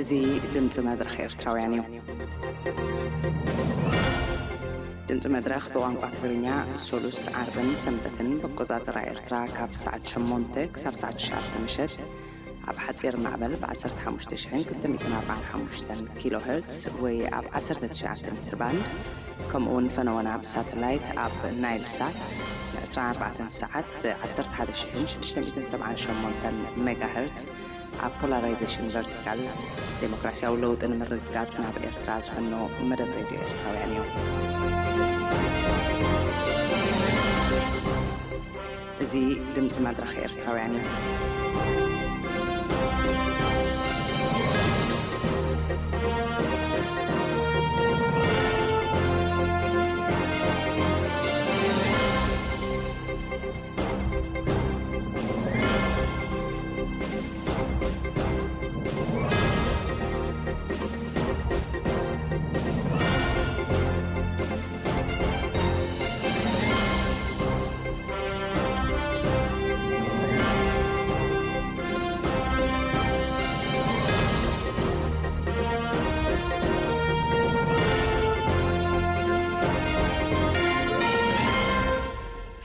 እዚ ድምፂ መድረኽ ኤርትራውያን እዩ። ድምፂ መድረኽ ብቋንቋ ትግርኛ ሶሉስ፣ ዓርብን ሰንበትን ብኣቆፃፅራ ኤርትራ ካብ ሰዓት ሸሞንተ ክሳብ ሰዓት ትሽዓተ ምሸት ኣብ ሓፂር ማዕበል ብ ዓሰርተ ሓሙሽተ ሽሕን ክልተ ሚእትን ኣርባዓን ሓሙሽተን ኪሎ ሄርትስ ወይ ኣብ ዓሰርተ ትሽዓተ ሜትር ባንድ፣ ከምኡ እውን ፈነወና ብሳተላይት ኣብ ናይል ሳት ን ዕስራን ኣርባዕተን ሰዓት ብ ዓሰርተ ሓደ ሽሕን ሽዱሽተ ሚእትን ሰብዓን ሸሞንተን ሜጋ ሄርትስ ኣብ ፖላራይዜሽን ቨርቲካል ዴሞክራሲያዊ ለውጢ ንምርግጋጽ ናብ ኤርትራ ዝፈኖ መደብ ሬድዮ ኤርትራውያን እዩ። እዚ ድምፂ መድረኽ ኤርትራውያን እዩ።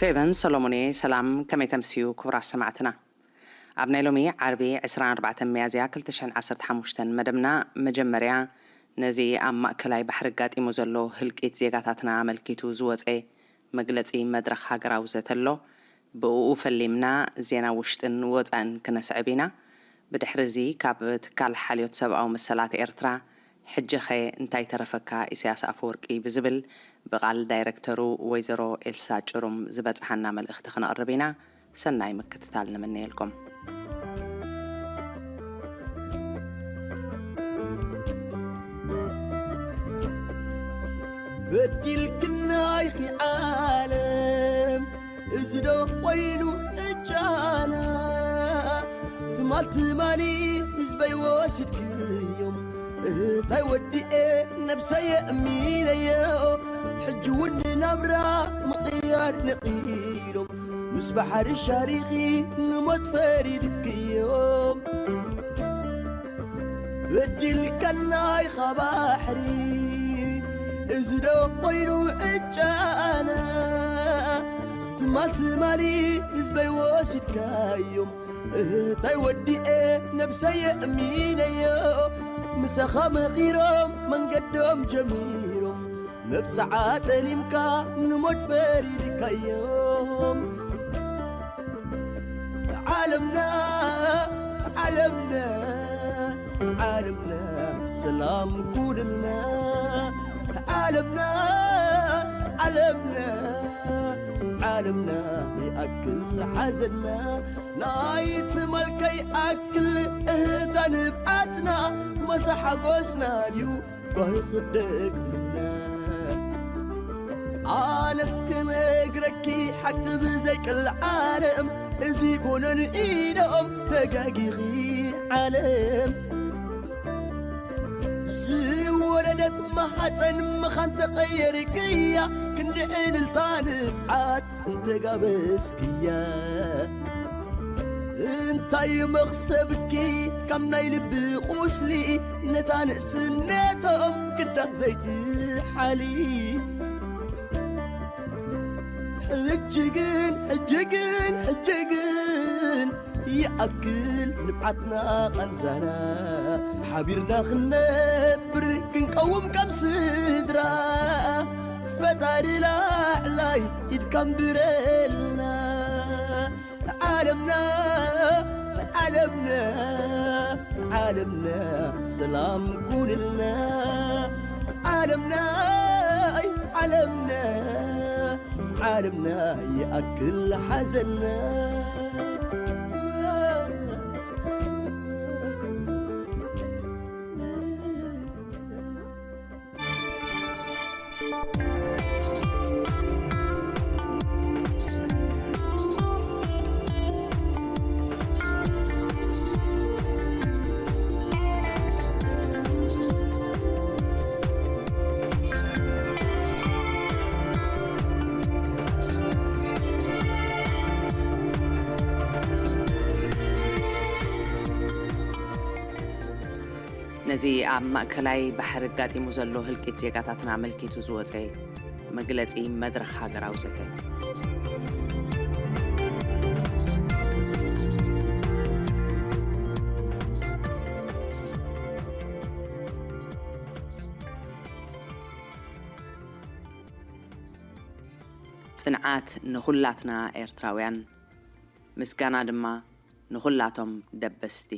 ፌቨን ሰሎሞን እየ። ሰላም፣ ከመይ ተምስዩ ክቡራት ሰማዕትና? ኣብ ናይ ሎሚ ዓርቢ ዕስራን ኣርባዕተን ሚያዝያ ክልተ ሽሕን ዓሰርተ ሓሙሽተን መደብና መጀመርያ ነዚ ኣብ ማእከላይ ባሕሪ ኣጋጢሙ ዘሎ ህልቂት ዜጋታትና ኣመልኪቱ ዝወጸ መግለጺ መድረኽ ሃገራዊ ዘተ ኣሎ። ብእኡ ፈሊምና ዜና ውሽጥን ወጻእን ክነስዕብ ኢና። ብድሕሪ እዚ ካብ ትካል ሓልዮት ሰብኣዊ መሰላት ኤርትራ፣ "ሕጂኸ እንታይ ተረፈካ ኢሳያስ ኣፈወርቂ?" ብዝብል ብቓል ዳይረክተሩ ወይዘሮ ኤልሳ ጭሩም ዝበጽሓና መልእኽቲ ክነቕርብ ኢና። ሰናይ ምክትታል ንምነየልኩም። በዲልክና ኢኺ ዓለም፣ እዚ ዶ ኮይኑ ዕጫና? ትማል ትማሊ ህዝበይ ወሲድክዮም፣ እህታይ ወዲኤ ነብሰየ እሚነዮ። ሕጂ እውን ንናብራ ምቕያር ነቒሎም፣ ምስ ባሕሪ ሻሪኺ ንሞት ፈሪድክዮም። በዲልካና ኢኻ ባሕሪ፣ እዚ ዶ ኮይኑ ዕጫና? ትማል ትማሊ ህዝበይ ወሲድካዮም፣ እህታይ ወዲኤ ነብሰየ እሚነዮ። ምሳኻ መኺሮም መንገዶም ጀሚሮም፣ መብጽዓ ጠሊምካ ንሞት ፈሪድካዮም። ዓለምና፣ ዓለምና፣ ዓለምና፣ ሰላም ኩንልና። ዓለምና፣ ዓለምና፣ ዓለምና፣ ይኣክል ሓዘንና። ናይ ትማል ከይኣክል እህታ ንብዓትና፣ መሳ ሓጎስና ድዩ ባህኽ ደግምና? ኣነስ ክነግረኪ ሓቂ ብዘይቅል ዓለም፣ እዚ ኮነን ኢዶም ተጋጊኺ ዓለም። ዝወለደት ማሓፀን ምኻን ተቐየርክያ፣ ክንዲ ዕልልታ ንብዓት እንተጋበዝክያ። እንታይ መኽሰብኪ ካብ ናይ ልቢ ቁስሊ፣ ነታ ንእስነቶም ክዳን ዘይትሓሊ። ሕጂ ግን፣ ሕጂ ግን፣ ሕጂ ግን፣ ይኣክል ንብዓትና ቃንዛና፣ ሓቢርና ክንነብር ክንቀውም ከም ስድራ፣ ፈጣሪ ላዕላይ ኢድካ ንብረልና። ዓለምና፣ ዓለምና፣ ዓለምና፣ ሰላም ኩንልና። ዓለምና፣ ኣይ ዓለምና፣ ዓለምና ይኣክል ሓዘንና። ነዚ ኣብ ማእከላይ ባሕሪ ኣጋጢሙ ዘሎ ህልቂት ዜጋታትና ኣመልኪቱ ዝወጸ መግለጺ መድረኽ ሃገራዊ ዘተ። ጽንዓት ንኹላትና ኤርትራውያን፣ ምስጋና ድማ ንኹላቶም ደበስቲ።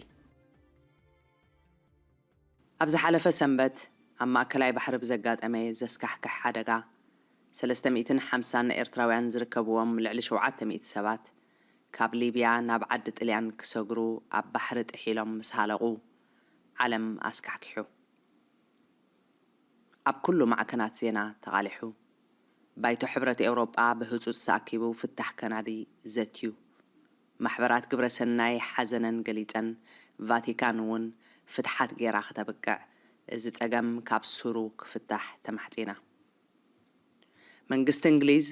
ኣብ ዝሓለፈ ሰንበት ኣብ ማእከላይ ባሕሪ ብዘጋጠመ ዘስካሕክሕ ሓደጋ፣ ሰለስተ ሚእትን ሓምሳን ኤርትራውያን ዝርከብዎም ልዕሊ ሸውዓተ ሚእቲ ሰባት ካብ ሊብያ ናብ ዓዲ ጥልያን ክሰግሩ ኣብ ባሕሪ ጥሒሎም ምስ ሃለቑ፣ ዓለም ኣስካሕኪሑ። ኣብ ኩሉ ማዕከናት ዜና ተቓሊሑ። ባይቶ ሕብረት ኤውሮጳ ብህጹጽ ተኣኪቡ ፍታሕ ከናዲ ዘትዩ። ማሕበራት ግብረ ሰናይ ሓዘነን ገሊጸን፣ ቫቲካን እውን ፍትሓት ገይራ ከተብቅዕ፣ እዚ ጸገም ካብ ሱሩ ክፍታሕ ተማሕጺና። መንግስቲ እንግሊዝ፣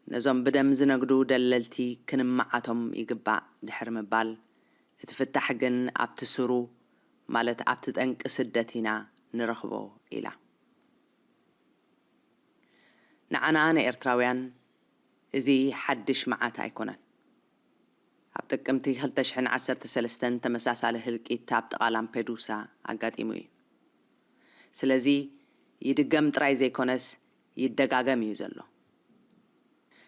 ነዞም ብደም ዝነግዱ ደለልቲ ክንመዓቶም ይግባእ ድሕሪ ምባል፣ እቲ ፍታሕ ግን ኣብቲ ሱሩ፣ ማለት ኣብቲ ጠንቂ ስደት ኢና ንረኽቦ ኢላ። ንዓና ንኤርትራውያን እዚ ሓድሽ መዓት ኣይኮነን። ኣብ ጥቅምቲ ክልተ ሽሕን ዓሰርተ ሰለስተን ተመሳሳሊ ህልቂት ኣብ ጥቓ ላምፔዱሳ ኣጋጢሙ እዩ። ስለዚ ይድገም ጥራይ ዘይኮነስ ይደጋገም እዩ ዘሎ።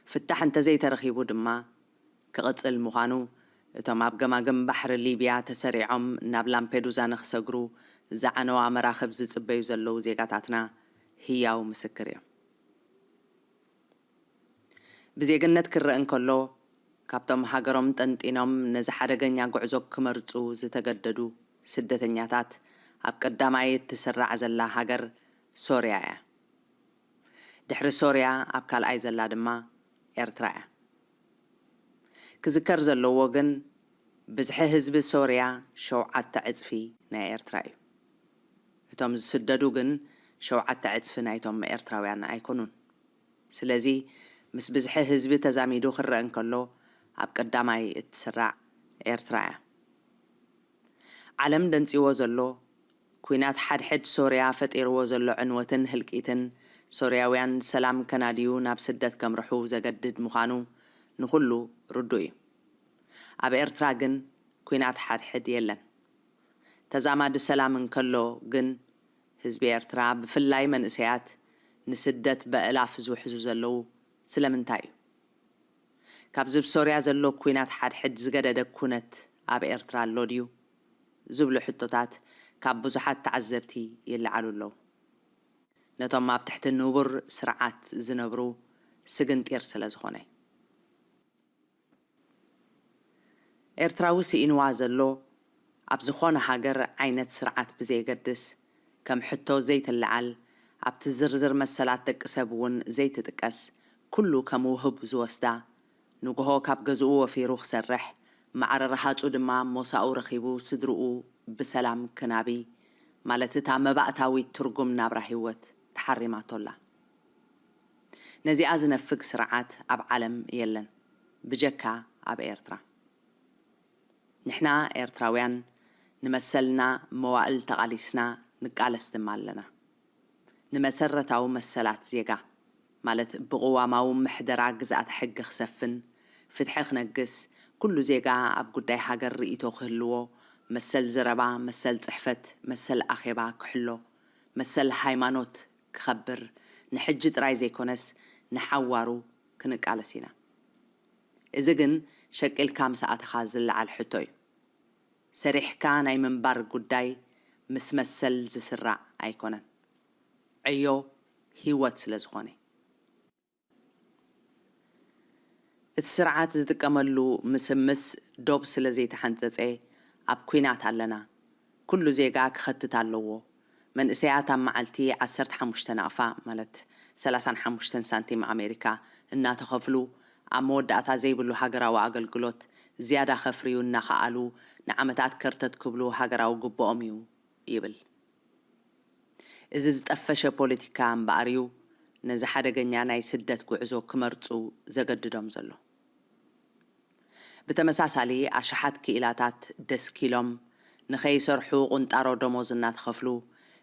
ፍታሕ እንተዘይተረኺቡ ድማ ክቕጽል ምዃኑ እቶም ኣብ ገማግም ባሕሪ ሊብያ ተሰሪዖም ናብ ላምፔዱዛ ንኽሰግሩ ዝዓነዋ መራኽብ ዝጽበዩ ዘለዉ ዜጋታትና ህያው ምስክር እዮም። ብዜግነት ክረአ እንከሎ፣ ካብቶም ሃገሮም ጠንጢኖም ነዚ ሓደገኛ ጉዕዞ ክመርጹ ዝተገደዱ ስደተኛታት ኣብ ቀዳማይ እትስራዕ ዘላ ሃገር ሶርያ እያ። ድሕሪ ሶርያ ኣብ ካልኣይ ዘላ ድማ ኤርትራ እያ። ክዝከር ዘለዎ ግን፣ ብዝሒ ህዝቢ ሶርያ ሸውዓተ ዕጽፊ ናይ ኤርትራ እዩ። እቶም ዝስደዱ ግን ሸውዓተ ዕጽፊ ናይቶም ኤርትራውያን ኣይኮኑን። ስለዚ፣ ምስ ብዝሒ ህዝቢ ተዛሚዱ ክረአ እንከሎ፣ ኣብ ቀዳማይ እትስራዕ ኤርትራ እያ። ዓለም ደንጺዎ ዘሎ፣ ኲናት ሓድሕድ ሶርያ ፈጢርዎ ዘሎ ዕንወትን ህልቂትን፣ ሶርያውያን ሰላም ከናድዩ ናብ ስደት ከምርሑ ዘገድድ ምዃኑ ንኹሉ ርዱእ እዩ። ኣብ ኤርትራ ግን ኲናት ሓድሕድ የለን። ተዛማዲ ሰላም እንከሎ ግን፣ ህዝቢ ኤርትራ፣ ብፍላይ መንእሰያት፣ ንስደት በእላፍ ዝውሕዙ ዘለዉ ስለምንታይ እዩ? ካብዚ ብሶርያ ዘሎ ኲናት ሓድሕድ ዝገደደ ኩነት ኣብ ኤርትራ ኣሎ ድዩ? ዝብሉ ሕቶታት ካብ ብዙሓት ተዓዘብቲ ይለዓሉ ኣለዉ። ነቶም ኣብ ትሕቲ ንቡር ስርዓት ዝነብሩ ስግንጢር ስለ ዝኾነ። ኤርትራዊ ስኢንዋ ዘሎ፣ ኣብ ዝኾነ ሃገር ዓይነት ስርዓት ብዘየገድስ፣ ከም ሕቶ ዘይትለዓል፣ ኣብቲ ዝርዝር መሰላት ደቂ ሰብ እውን ዘይትጥቀስ፣ ኩሉ ከም ውሁብ ዝወስዳ፣ ንግሆ ካብ ገዝኡ ወፊሩ ክሰርሕ፣ ማዕረ ረሃጹ ድማ ሞሳኡ ረኺቡ ስድርኡ ብሰላም ክናቢ፣ ማለት እታ መባእታዊት ትርጉም ናብራ ህይወት ተሓሪማቶ ኣላ። ነዚኣ ዝነፍግ ስርዓት ኣብ ዓለም የለን፣ ብጀካ ኣብ ኤርትራ። ንሕና ኤርትራውያን ንመሰልና መዋእል ተቓሊስና ንቃለስ ድማ ኣለና። ንመሰረታዊ መሰላት ዜጋ፣ ማለት ብቅዋማዊ ምሕደራ ግዝኣተ ሕጊ ክሰፍን፣ ፍትሒ ክነግስ፣ ኩሉ ዜጋ ኣብ ጉዳይ ሃገር ርእይቶ ክህልዎ፣ መሰል ዘረባ፣ መሰል ጽሕፈት፣ መሰል ኣኼባ ክሕሎ፣ መሰል ሃይማኖት ክኸብር፣ ንሕጂ ጥራይ ዘይኮነስ ንሓዋሩ ክንቃለስ ኢና። እዚ ግን ሸቂልካ ምስ ኣተኻ ዝለዓል ሕቶ እዩ። ሰሪሕካ ናይ ምንባር ጉዳይ ምስ መሰል ዝስራዕ ኣይኮነን። ዕዮ ህይወት ስለ ዝኾነ። እቲ ስርዓት ዝጥቀመሉ ምስምስ ዶብ ስለ ዘይተሓንጸጸ ኣብ ኲናት ኣለና። ኩሉ ዜጋ ክኸትት ኣለዎ። መንእሰያት ኣብ መዓልቲ ዓሰርተ ሓሙሽተ ናቕፋ፣ ማለት ሰላሳን ሓሙሽተን ሳንቲም ኣሜሪካ፣ እናተኸፍሉ፣ ኣብ መወዳእታ ዘይብሉ ሃገራዊ ኣገልግሎት ዝያዳ ከፍርዩ እናኸኣሉ፣ ንዓመታት ከርተት ክብሉ ሃገራዊ ግብኦም እዩ ይብል። እዚ ዝጠፈሸ ፖለቲካ እምበኣር እዩ ነዚ ሓደገኛ ናይ ስደት ጉዕዞ ክመርጹ ዘገድዶም ዘሎ። ብተመሳሳሊ፣ ኣሽሓት ክኢላታት ደስኪሎም ንኸይሰርሑ ቁንጣሮ ደሞዝ እናተኸፍሉ፣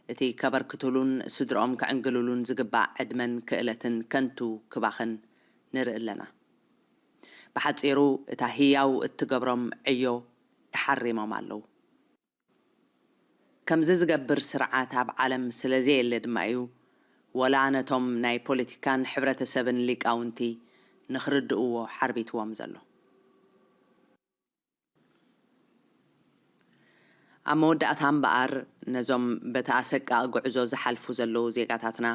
እቲ ከበርክቱሉን ስድርኦም ክዕንግሉሉን ዝግባእ ዕድመን ክእለትን ከንቱ ክባኽን ንርኢ ኣለና። ብሓጺሩ፣ እታ ህያው እትገብሮም ዕዮ ተሓሪሞም ኣለዉ። ከምዚ ዝገብር ስርዓት ኣብ ዓለም ስለ ዘየለ ድማ እዩ፣ ወላ ነቶም ናይ ፖለቲካን ሕብረተሰብን ሊቃውንቲ ንኽርድእዎ ሓርቢትዎም ዘሎ። ኣብ መወዳእታ እምበኣር፣ ነዞም በቲ ኣሰቃቒ ጉዕዞ ዝሓልፉ ዘለዉ ዜጋታትና፣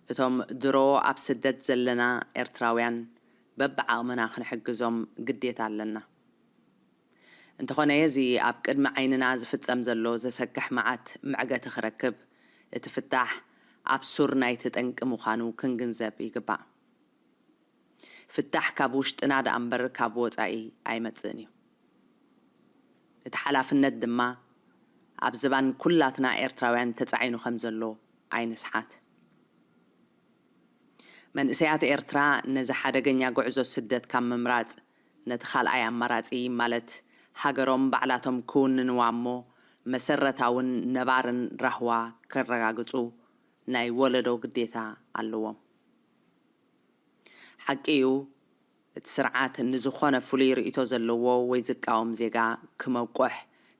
እቶም ድሮ ኣብ ስደት ዘለና ኤርትራውያን በብዓቕምና ክንሕግዞም ግዴታ ኣለና። እንተኾነ፣ እዚ ኣብ ቅድሚ ዓይንና ዝፍጸም ዘሎ ዘሰክሕ መዓት መዕገቲ ክረክብ፣ እቲ ፍታሕ ኣብ ሱር ናይቲ ጠንቂ ምዃኑ ክንግንዘብ ይግባእ። ፍታሕ ካብ ውሽጥና ደኣ እምበር ካብ ወጻኢ ኣይመጽእን እዩ። እቲ ሓላፍነት ድማ ኣብ ዝባን ኩላትና ኤርትራውያን ተጻዒኑ ከም ዘሎ ኣይንስሓት። መንእሰያት ኤርትራ ነዚ ሓደገኛ ጉዕዞ ስደት ካብ ምምራጽ፣ ነቲ ካልኣይ ኣማራጺ፣ ማለት ሃገሮም ባዕላቶም ክውንንዋ እሞ መሰረታውን ነባርን ራህዋ ከረጋግጹ ናይ ወለዶ ግዴታ ኣለዎም። ሓቂ እዩ፣ እቲ ስርዓት ንዝኾነ ፍሉይ ርእይቶ ዘለዎ ወይ ዝቃወም ዜጋ ክመቁሕ፣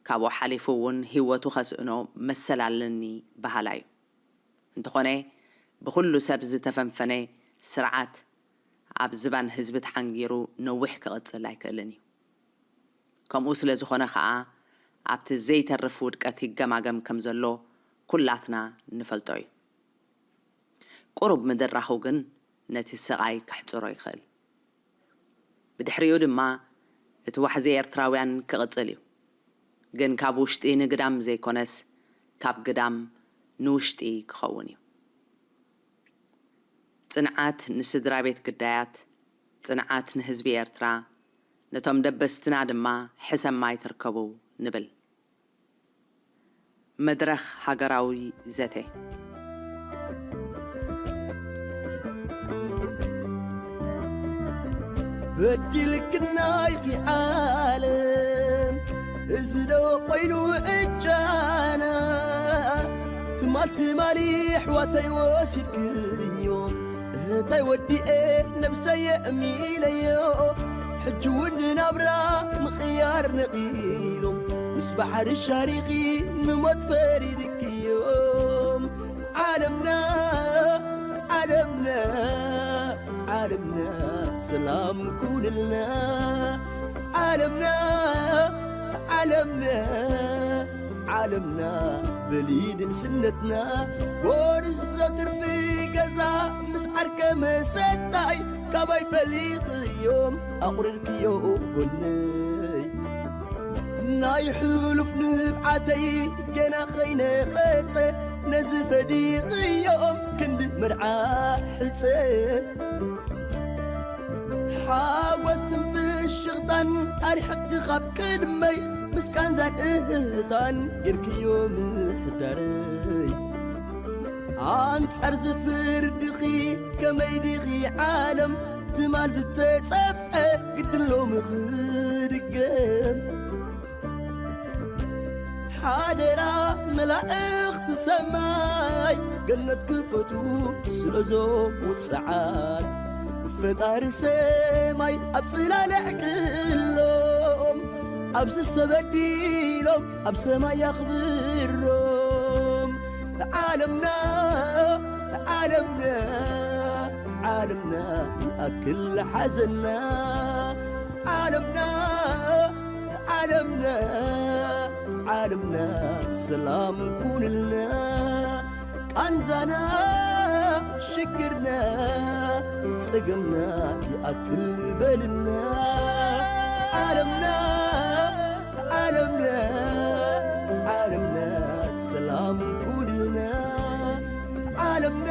ካብኡ ሓሊፉ እውን ህይወቱ ከስእኖ መሰል ኣለኒ በሃላይ እዩ። እንተኾነ፣ ብኹሉ ሰብ ዝተፈንፈነ ስርዓት ኣብ ዝባን ህዝቢ ተሓንጊሩ ነዊሕ ክቕጽል ኣይክእልን እዩ። ከምኡ ስለ ዝኾነ ኸኣ፣ ኣብቲ ዘይተርፍ ውድቀት ይገማገም ከም ዘሎ ኩላትና ንፈልጦ እዩ። ቁሩብ ምድራኹ ግን ነቲ ስቓይ ከሕጽሮ ይኽእል። ብድሕሪኡ ድማ እቲ ዋሕዚ ኤርትራውያን ክቕጽል እዩ። ግን ካብ ውሽጢ ንግዳም ዘይኮነስ፣ ካብ ግዳም ንውሽጢ ክኸውን እዩ። ጽንዓት ንስድራ ቤት ግዳያት፣ ጽንዓት ንህዝቢ ኤርትራ፣ ነቶም ደበስትና ድማ ሕሰም ማይ ትርከቡ ንብል። መድረኽ ሃገራዊ ዘተ። በዲልክና ኢኺ ዓለም፣ እዚ ዶ ኮይኑ ዕጫና? ትማል ትማል ኣሕዋተይ ወሲድክዮ፣ እህታይ ወዲኤ ነብሰየ እሚነዮ። ሕጂ እውን ንናብራ ምቕያር ነቒሎም፣ ምስ ባሕሪ ሻሪኺ ንሞት ፈሪድክዮም። ዓለምና፣ ዓለምና፣ ዓለምና፣ ሰላም ኩንልና። ዓለምና፣ ዓለምና፣ ዓለምና፣ በሊ ንእስነትና። ጎርዞ ትርፊ ገዛ ምስ ዓርከ መሰታይ፣ ካባይ ፈሊኽዮም ኣቑሪርክዮ ጎነይ። ናይ ሕሉፍ ንብዓተይ ገና ኸይነቐጸ፣ ነዚ ፈዲኽዮም ክንዲ መርዓ ሕጸ። ሓጎስን ፍሽኽታን ኣርሒቕኪ ካብ ቅድመይ፣ ምስ ቃንዛን እህታን ጌርክዮ ምሕዳረይ። ኣንጻር ዝፍርድኺ ከመይ ዲኺ ዓለም፣ ትማል ዝተጸፍዐ ግድን ሎሚ ክድገም። ሓደራ መላእኽቲ ሰማይ፣ ገነት ክፈቱ ስለዞም ውጽዓት። ፈጣሪ ሰማይ ኣብ ጽላል ኣዕቅሎም፣ ኣብዚ ዝተበዲሎም ኣብ ሰማይ ኣኽብሮም። ዓለምና፣ ዓለምና፣ ዓለምና ይኣክል ሓዘንና። ዓለምና፣ ዓለምና፣ ዓለምና ሰላም ኩንልና። ቃንዛና፣ ሽግርና፣ ጸገምና ይኣክል በልና። ዓለምና፣ ዓለምና፣ ዓለምና ሰላም ኩንልና። ዓለምና፣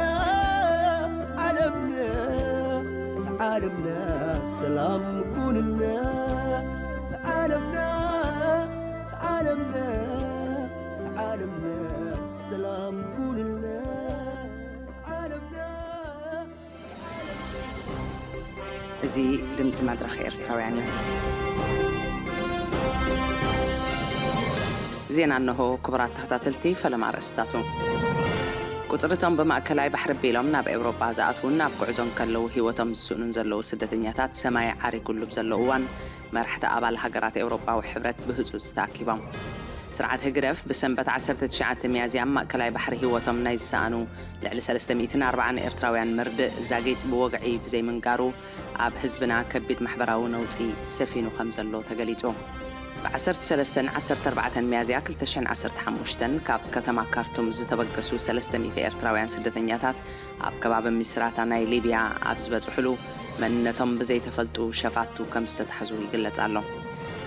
ዓለምና፣ ዓለምና ሰላም ኩንልና። ዓለምና፣ ዓለምና፣ ዓለምና ሰላም ኩንልና። ዓለምና። እዚ ድምፂ መድረኽ ኤርትራውያን እዩ። እዚ ዜና እንሆ። ክቡራት ተኸታተልቲ፣ ፈለማ ኣርእስታቱ። ቁጽሪ እቶም ብማእከላይ ባሕሪ ኣቢሎም ናብ ኤውሮጳ ዝኣትዉን ኣብ ጉዕዞ እንከለዉ ህይወቶም ዝስእኑን ዘለዉ ስደተኛታት ሰማይ ዓሪጉሉ ብዘሎ እዋን፣ መራሕቲ ኣባል ሃገራት ኤውሮጳዊ ሕብረት ብህጹጽ ተኣኪቦም። ስርዓት ህግደፍ ብሰንበት ዓሰርተ ትሽዓተ ሚያዝያ ኣብ ማእከላይ ባሕሪ ህይወቶም ናይ ዝሰኣኑ ልዕሊ ሰለስተ ሚእትን ኣርባዓን ኤርትራውያን ምርድእ ዛጊት ብወግዒ ብዘይምንጋሩ፣ ኣብ ህዝብና ከቢድ ማሕበራዊ ነውጺ ሰፊኑ ከም ዘሎ ተገሊጹ። ብ ዓሰርተ ሰለስተ ዓሰርተ ኣርባዕተን ሚያዝያ ክልተ ሽሕን ዓሰርተ ሓሙሽተን ካብ ከተማ ካርቱም ዝተበገሱ ሰለስተ ሚእቲ ኤርትራውያን ስደተኛታት ኣብ ከባቢ ሚስራታ ናይ ሊብያ ኣብ ዝበጽሕሉ፣ መንነቶም ብዘይተፈልጡ ሸፋቱ ከም ዝተታሕዙ ይግለጽ ኣሎ።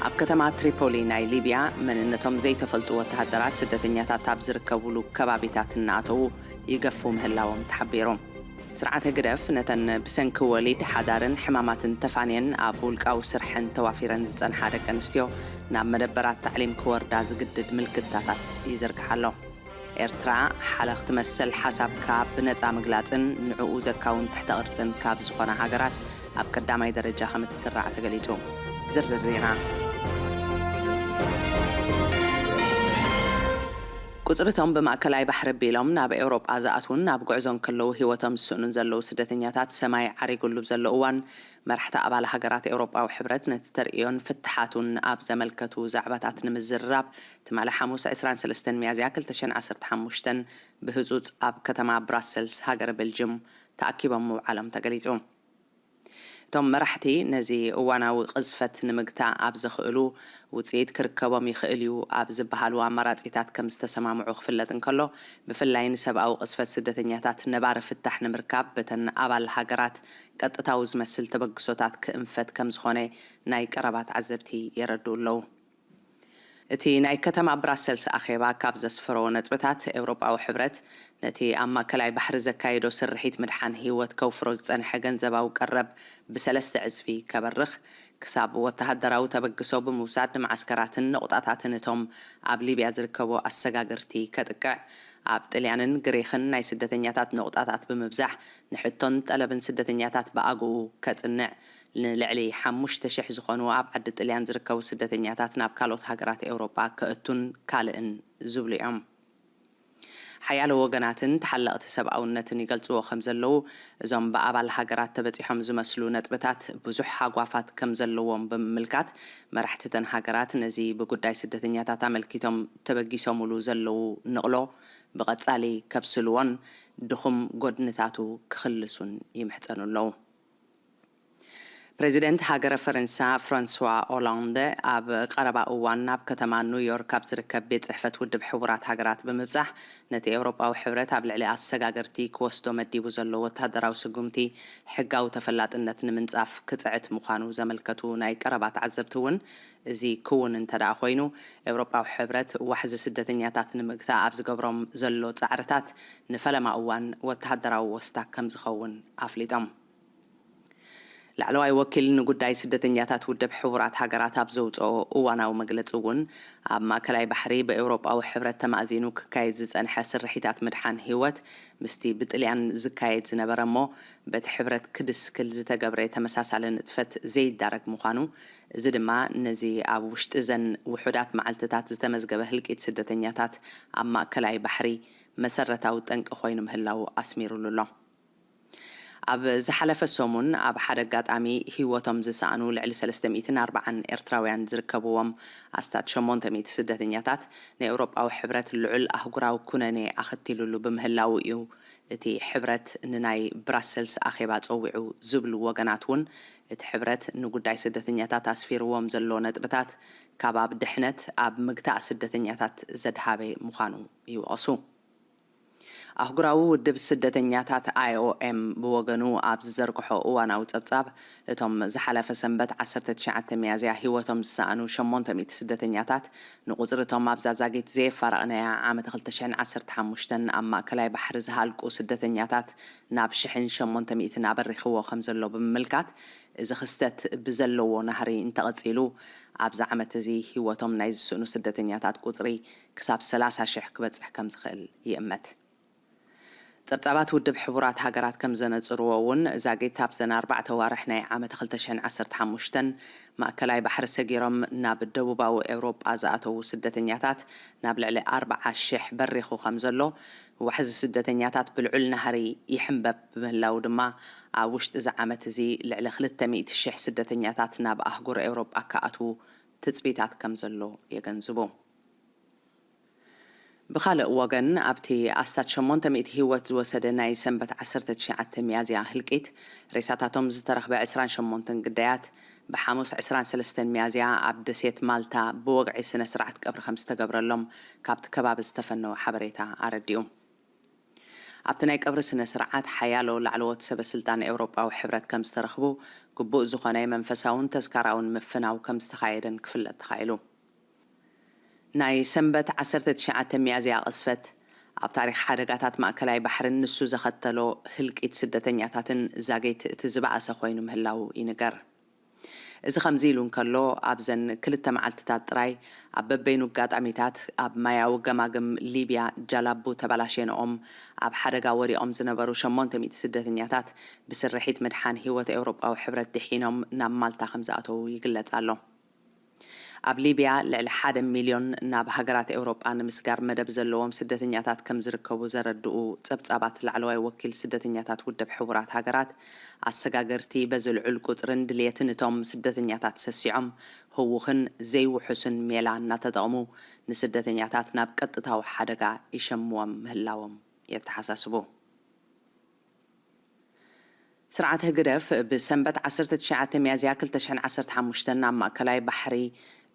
ኣብ ከተማ ትሪፖሊ ናይ ሊብያ መንነቶም ዘይተፈልጡ ወተሃደራት ስደተኛታት ኣብ ዝርከቡሉ ከባቢታት እናኣተዉ ይገፉ ምህላዎም ተሓቢሩ። ስርዓት ህግደፍ ነተን ብሰንኪ ወሊድ፣ ሓዳርን ሕማማትን ተፋንየን ኣብ ውልቃዊ ስርሐን ተዋፊረን ዝጸንሓ ደቂ ኣንስትዮ ናብ መደበራት ታዕሊም ክወርዳ ዝግድድ ምልክታታት ይዝርግሕ ኣሎ። ኤርትራ ሓለኽቲ መሰል ሓሳብካ ብነጻ ምግላጽን ንዕኡ ዘካውን ትሕተ ቅርጽን ካብ ዝኾና ሃገራት ኣብ ቀዳማይ ደረጃ ከም እትስራዕ ተገሊጹ። ዝርዝር ዜና። ቁጽሪ እቶም ብማእከላይ ባሕሪ ኣቢሎም ናብ ኤውሮጳ ዝኣትዉን ኣብ ጉዕዞ እንከለዉ ህይወቶም ዝስእኑን ዘለዉ ስደተኛታት ሰማይ ዓሪጉሉ ብዘሎ እዋን፣ መራሕቲ ኣባል ሃገራት ኤውሮጳዊ ሕብረት ነቲ ተርእዮን ፍትሓቱን ኣብ ዘመልከቱ ዛዕባታት ንምዝርራብ ትማሊ ሓሙስ ዕስራን ሰለስተን ሚያዝያ ክልተ ሽሕን ዓሰርተ ሓሙሽተን ብህጹጽ ኣብ ከተማ ብራሰልስ ሃገረ ቤልጅም ተኣኪቦም ምውዓሎም ተገሊጹ። እቶም መራሕቲ ነዚ እዋናዊ ቅዝፈት ንምግታእ ኣብ ዘኽእሉ ውጽኢት ክርከቦም ይኽእል እዩ ኣብ ዝበሃሉ ኣማራጺታት ከም ዝተሰማምዑ ክፍለጥ እንከሎ፣ ብፍላይ ንሰብኣዊ ቅዝፈት ስደተኛታት ነባሪ ፍታሕ ንምርካብ በተን ኣባል ሃገራት ቀጥታዊ ዝመስል ተበግሶታት ክእንፈት ከም ዝኾነ ናይ ቀረባ ተዓዘብቲ የረድኡ ኣለዉ። እቲ ናይ ከተማ ብራሰልስ ኣኼባ ካብ ዘስፈሮ ነጥብታት፣ ኤውሮጳዊ ሕብረት ነቲ ኣብ ማእከላይ ባሕሪ ዘካየዶ ስርሒት ምድሓን ህይወት ከውፍሮ ዝጸንሐ ገንዘባዊ ቀረብ ብሰለስተ ዕጽፊ ከበርኽ፣ ክሳብ ወተሃደራዊ ተበግሶ ብምውሳድ ንመዓስከራትን ነቑጣታትን እቶም ኣብ ሊብያ ዝርከቡ ኣሰጋገርቲ ከጥቅዕ፣ ኣብ ጥልያንን ግሪኽን ናይ ስደተኛታት ነቑጣታት ብምብዛሕ ንሕቶን ጠለብን ስደተኛታት ብኣግኡ ከጽንዕ፣ ንልዕሊ ሓሙሽተ ሽሕ ዝኾኑ ኣብ ዓዲ ጥልያን ዝርከቡ ስደተኛታት ናብ ካልኦት ሃገራት ኤውሮጳ ከእቱን ካልእን ዝብሉ እዮም። ሓያሎ ወገናትን ተሓለቕቲ ሰብኣውነትን ይገልጽዎ ከም ዘለዉ፣ እዞም ብኣባል ሃገራት ተበጺሖም ዝመስሉ ነጥብታት ብዙሕ ሃጓፋት ከም ዘለዎም ብምምልካት፣ መራሕቲ እተን ሃገራት ነዚ ብጉዳይ ስደተኛታት ኣመልኪቶም ተበጊሶምሉ ዘለዉ ንቕሎ ብቐጻሊ ከብስልዎን ድኹም ጎድንታቱ ክኽልሱን ይምሕጸኑ ኣለዉ። ፕሬዚደንት ሃገረ ፈረንሳ ፍራንስዋ ኦላንደ ኣብ ቀረባ እዋን ናብ ከተማ ኒውዮርክ ኣብ ዝርከብ ቤት ጽሕፈት ውድብ ሕቡራት ሃገራት ብምብጻሕ፣ ነቲ ኤውሮጳዊ ሕብረት ኣብ ልዕሊ ኣሰጋገርቲ ክወስዶ መዲቡ ዘሎ ወተሃደራዊ ስጉምቲ ሕጋዊ ተፈላጥነት ንምንጻፍ ክጽዕት ምዃኑ ዘመልከቱ ናይ ቀረባ ተዓዘብቲ እውን፣ እዚ ክውን እንተደኣ ኮይኑ፣ ኤውሮጳዊ ሕብረት ዋሕዚ ስደተኛታት ንምግታእ ኣብ ዝገብሮም ዘሎ ጻዕርታት ንፈለማ እዋን ወተሃደራዊ ወስታ ከም ዝኸውን ኣፍሊጦም። ላዕለዋይ ወኪል ንጉዳይ ስደተኛታት ውድብ ሕቡራት ሃገራት ኣብ ዘውጽኦ እዋናዊ መግለጺ እውን፣ ኣብ ማእከላይ ባሕሪ ብኤውሮጳዊ ሕብረት ተማእዚኑ ክካየድ ዝጸንሐ ስርሒታት ምድሓን ህይወት፣ ምስቲ ብጥልያን ዝካየድ ዝነበረ እሞ በቲ ሕብረት ክድስክል ዝተገብረ ተመሳሳሊ ንጥፈት ዘይዳረግ ምዃኑ፣ እዚ ድማ ነዚ ኣብ ውሽጢ እዘን ውሑዳት መዓልትታት ዝተመዝገበ ህልቂት ስደተኛታት ኣብ ማእከላይ ባሕሪ መሰረታዊ ጠንቂ ኮይኑ ምህላዉ ኣስሚሩሉ ኣሎ። ኣብ ዝሓለፈ ሰሙን ኣብ ሓደ ኣጋጣሚ ህይወቶም ዝሰኣኑ ልዕሊ ሰለስተ ሚእትን ኣርባዓን ኤርትራውያን ዝርከብዎም ኣስታት ሸሞንተ ሚእቲ ስደተኛታት፣ ንኤውሮጳዊ ሕብረት ልዑል ኣህጉራዊ ኩነኔ ኣኸቲሉሉ ብምህላዉ እዩ እቲ ሕብረት ንናይ ብራሰልስ ኣኼባ ጸዊዑ ዝብሉ ወገናት እውን፣ እቲ ሕብረት ንጉዳይ ስደተኛታት ኣስፊርዎም ዘሎ ነጥብታት ካብ ኣብ ድሕነት ኣብ ምግታእ ስደተኛታት ዘድሃበ ምዃኑ ይወቕሱ። ኣህጉራዊ ውድብ ስደተኛታት፣ ኣይኦኤም፣ ብወገኑ ኣብ ዝዘርግሖ እዋናዊ ጸብጻብ፣ እቶም ዝሓለፈ ሰንበት ዓሰርተ ትሽዓተ ሚያዝያ ህይወቶም ዝሰኣኑ ሸሞንተ ሚእቲ ስደተኛታት፣ ንቁጽሪ እቶም ኣብዛ ዛጊት ዘየፋረቕናያ ዓመት ክልተ ሽሕን ዓሰርተ ሓሙሽተን ኣብ ማእከላይ ባሕሪ ዝሃልቁ ስደተኛታት ናብ ሽሕን ሸሞንተ ሚእትን ኣበሪኽዎ ከም ዘሎ ብምምልካት፣ እዚ ክስተት ብዘለዎ ናህሪ እንተቐጺሉ፣ ኣብዚ ዓመት እዚ ህይወቶም ናይ ዝስእኑ ስደተኛታት ቁጽሪ ክሳብ ሰላሳ ሽሕ ክበጽሕ ከም ዝኽእል ይእመት። ጸብጻባት ውድብ ሕቡራት ሃገራት ከም ዘነጽርዎ እውን፣ ዛጊት ኣብዘን ኣርባዕተ ዋርሕ ናይ ዓመት ክልተ ሽሕን ዓሰርተ ሓሙሽተን ማእከላይ ባሕሪ ሰጊሮም ናብ ደቡባዊ ኤውሮጳ ዝኣተዉ ስደተኛታት ናብ ልዕሊ ኣርብዓ ሽሕ በሪኹ ከም ዘሎ፣ ዋሕዚ ስደተኛታት ብልዑል ናህሪ ይሕንበብ ብምህላዉ ድማ፣ ኣብ ውሽጢ እዚ ዓመት እዚ ልዕሊ ክልተ ሚእቲ ሽሕ ስደተኛታት ናብ ኣህጉር ኤውሮጳ ክኣትዉ ትጽቢታት ከም ዘሎ የገንዝቡ። ብኻልእ ወገን፣ ኣብቲ ኣስታት ሸሞንተ ሚእቲ ህይወት ዝወሰደ ናይ ሰንበት ዓሰርተ ትሽዓተ ሚያዝያ ህልቂት፣ ሬሳታቶም ዝተረኽበ ዕስራን ሸሞንተን ግዳያት፣ ብሓሙስ ዕስራን ሰለስተን ሚያዝያ ኣብ ደሴት ማልታ ብወግዒ ስነ ስርዓት ቀብሪ ከም ዝተገብረሎም ካብቲ ከባቢ ዝተፈነወ ሓበሬታ ኣረዲኡ። ኣብቲ ናይ ቀብሪ ስነ ስርዓት፣ ሓያሎ ላዕለዎት ሰበ ስልጣን ኤውሮጳዊ ሕብረት ከም ዝተረኽቡ፣ ግቡእ ዝኾነ መንፈሳውን ተዝካራውን ምፍናው ከም ዝተኻየደን ክፍለጥ ተኻኢሉ። ናይ ሰንበት ዓሰርተ ትሽዓተ ሚያዝያ ቅስፈት፣ ኣብ ታሪኽ ሓደጋታት ማእከላይ ባሕርን ንሱ ዘኸተሎ ህልቂት ስደተኛታትን ዛጌት እቲ ዝበኣሰ ኮይኑ ምህላዉ ይንገር። እዚ ከምዚ ኢሉ እንከሎ፣ ኣብዘን ክልተ መዓልትታት ጥራይ፣ ኣብ በበይኑ ኣጋጣሚታት፣ ኣብ ማያዊ ገማግም ሊብያ ጃላቡ ተበላሽየንኦም ኣብ ሓደጋ ወዲቖም ዝነበሩ ሸሞንተ ሚእቲ ስደተኛታት፣ ብስርሒት ምድሓን ህይወት ኤውሮጳዊ ሕብረት ድሒኖም ናብ ማልታ ከም ዝኣተዉ ይግለጽ ኣሎ። ኣብ ሊብያ፣ ልዕሊ ሓደ ሚልዮን ናብ ሃገራት ኤውሮጳ ንምስጋር መደብ ዘለዎም ስደተኛታት ከም ዝርከቡ ዘረድኡ ጸብጻባት ላዕለዋይ ወኪል ስደተኛታት ውድብ ሕቡራት ሃገራት፣ ኣሰጋገርቲ በዚ ልዑል ቁጽርን ድልየትን እቶም ስደተኛታት ሰሲዖም፣ ህዉኽን ዘይውሑስን ሜላ እናተጠቕሙ፣ ንስደተኛታት ናብ ቀጥታዊ ሓደጋ ይሸምዎም ምህላዎም የተሓሳስቡ። ስርዓት ህግደፍ ብሰንበት ዓሰርተ ትሽዓተ ሚያዝያ ክልተ ሽሕን ዓሰርተ ሓሙሽተን ኣብ ማእከላይ ባሕሪ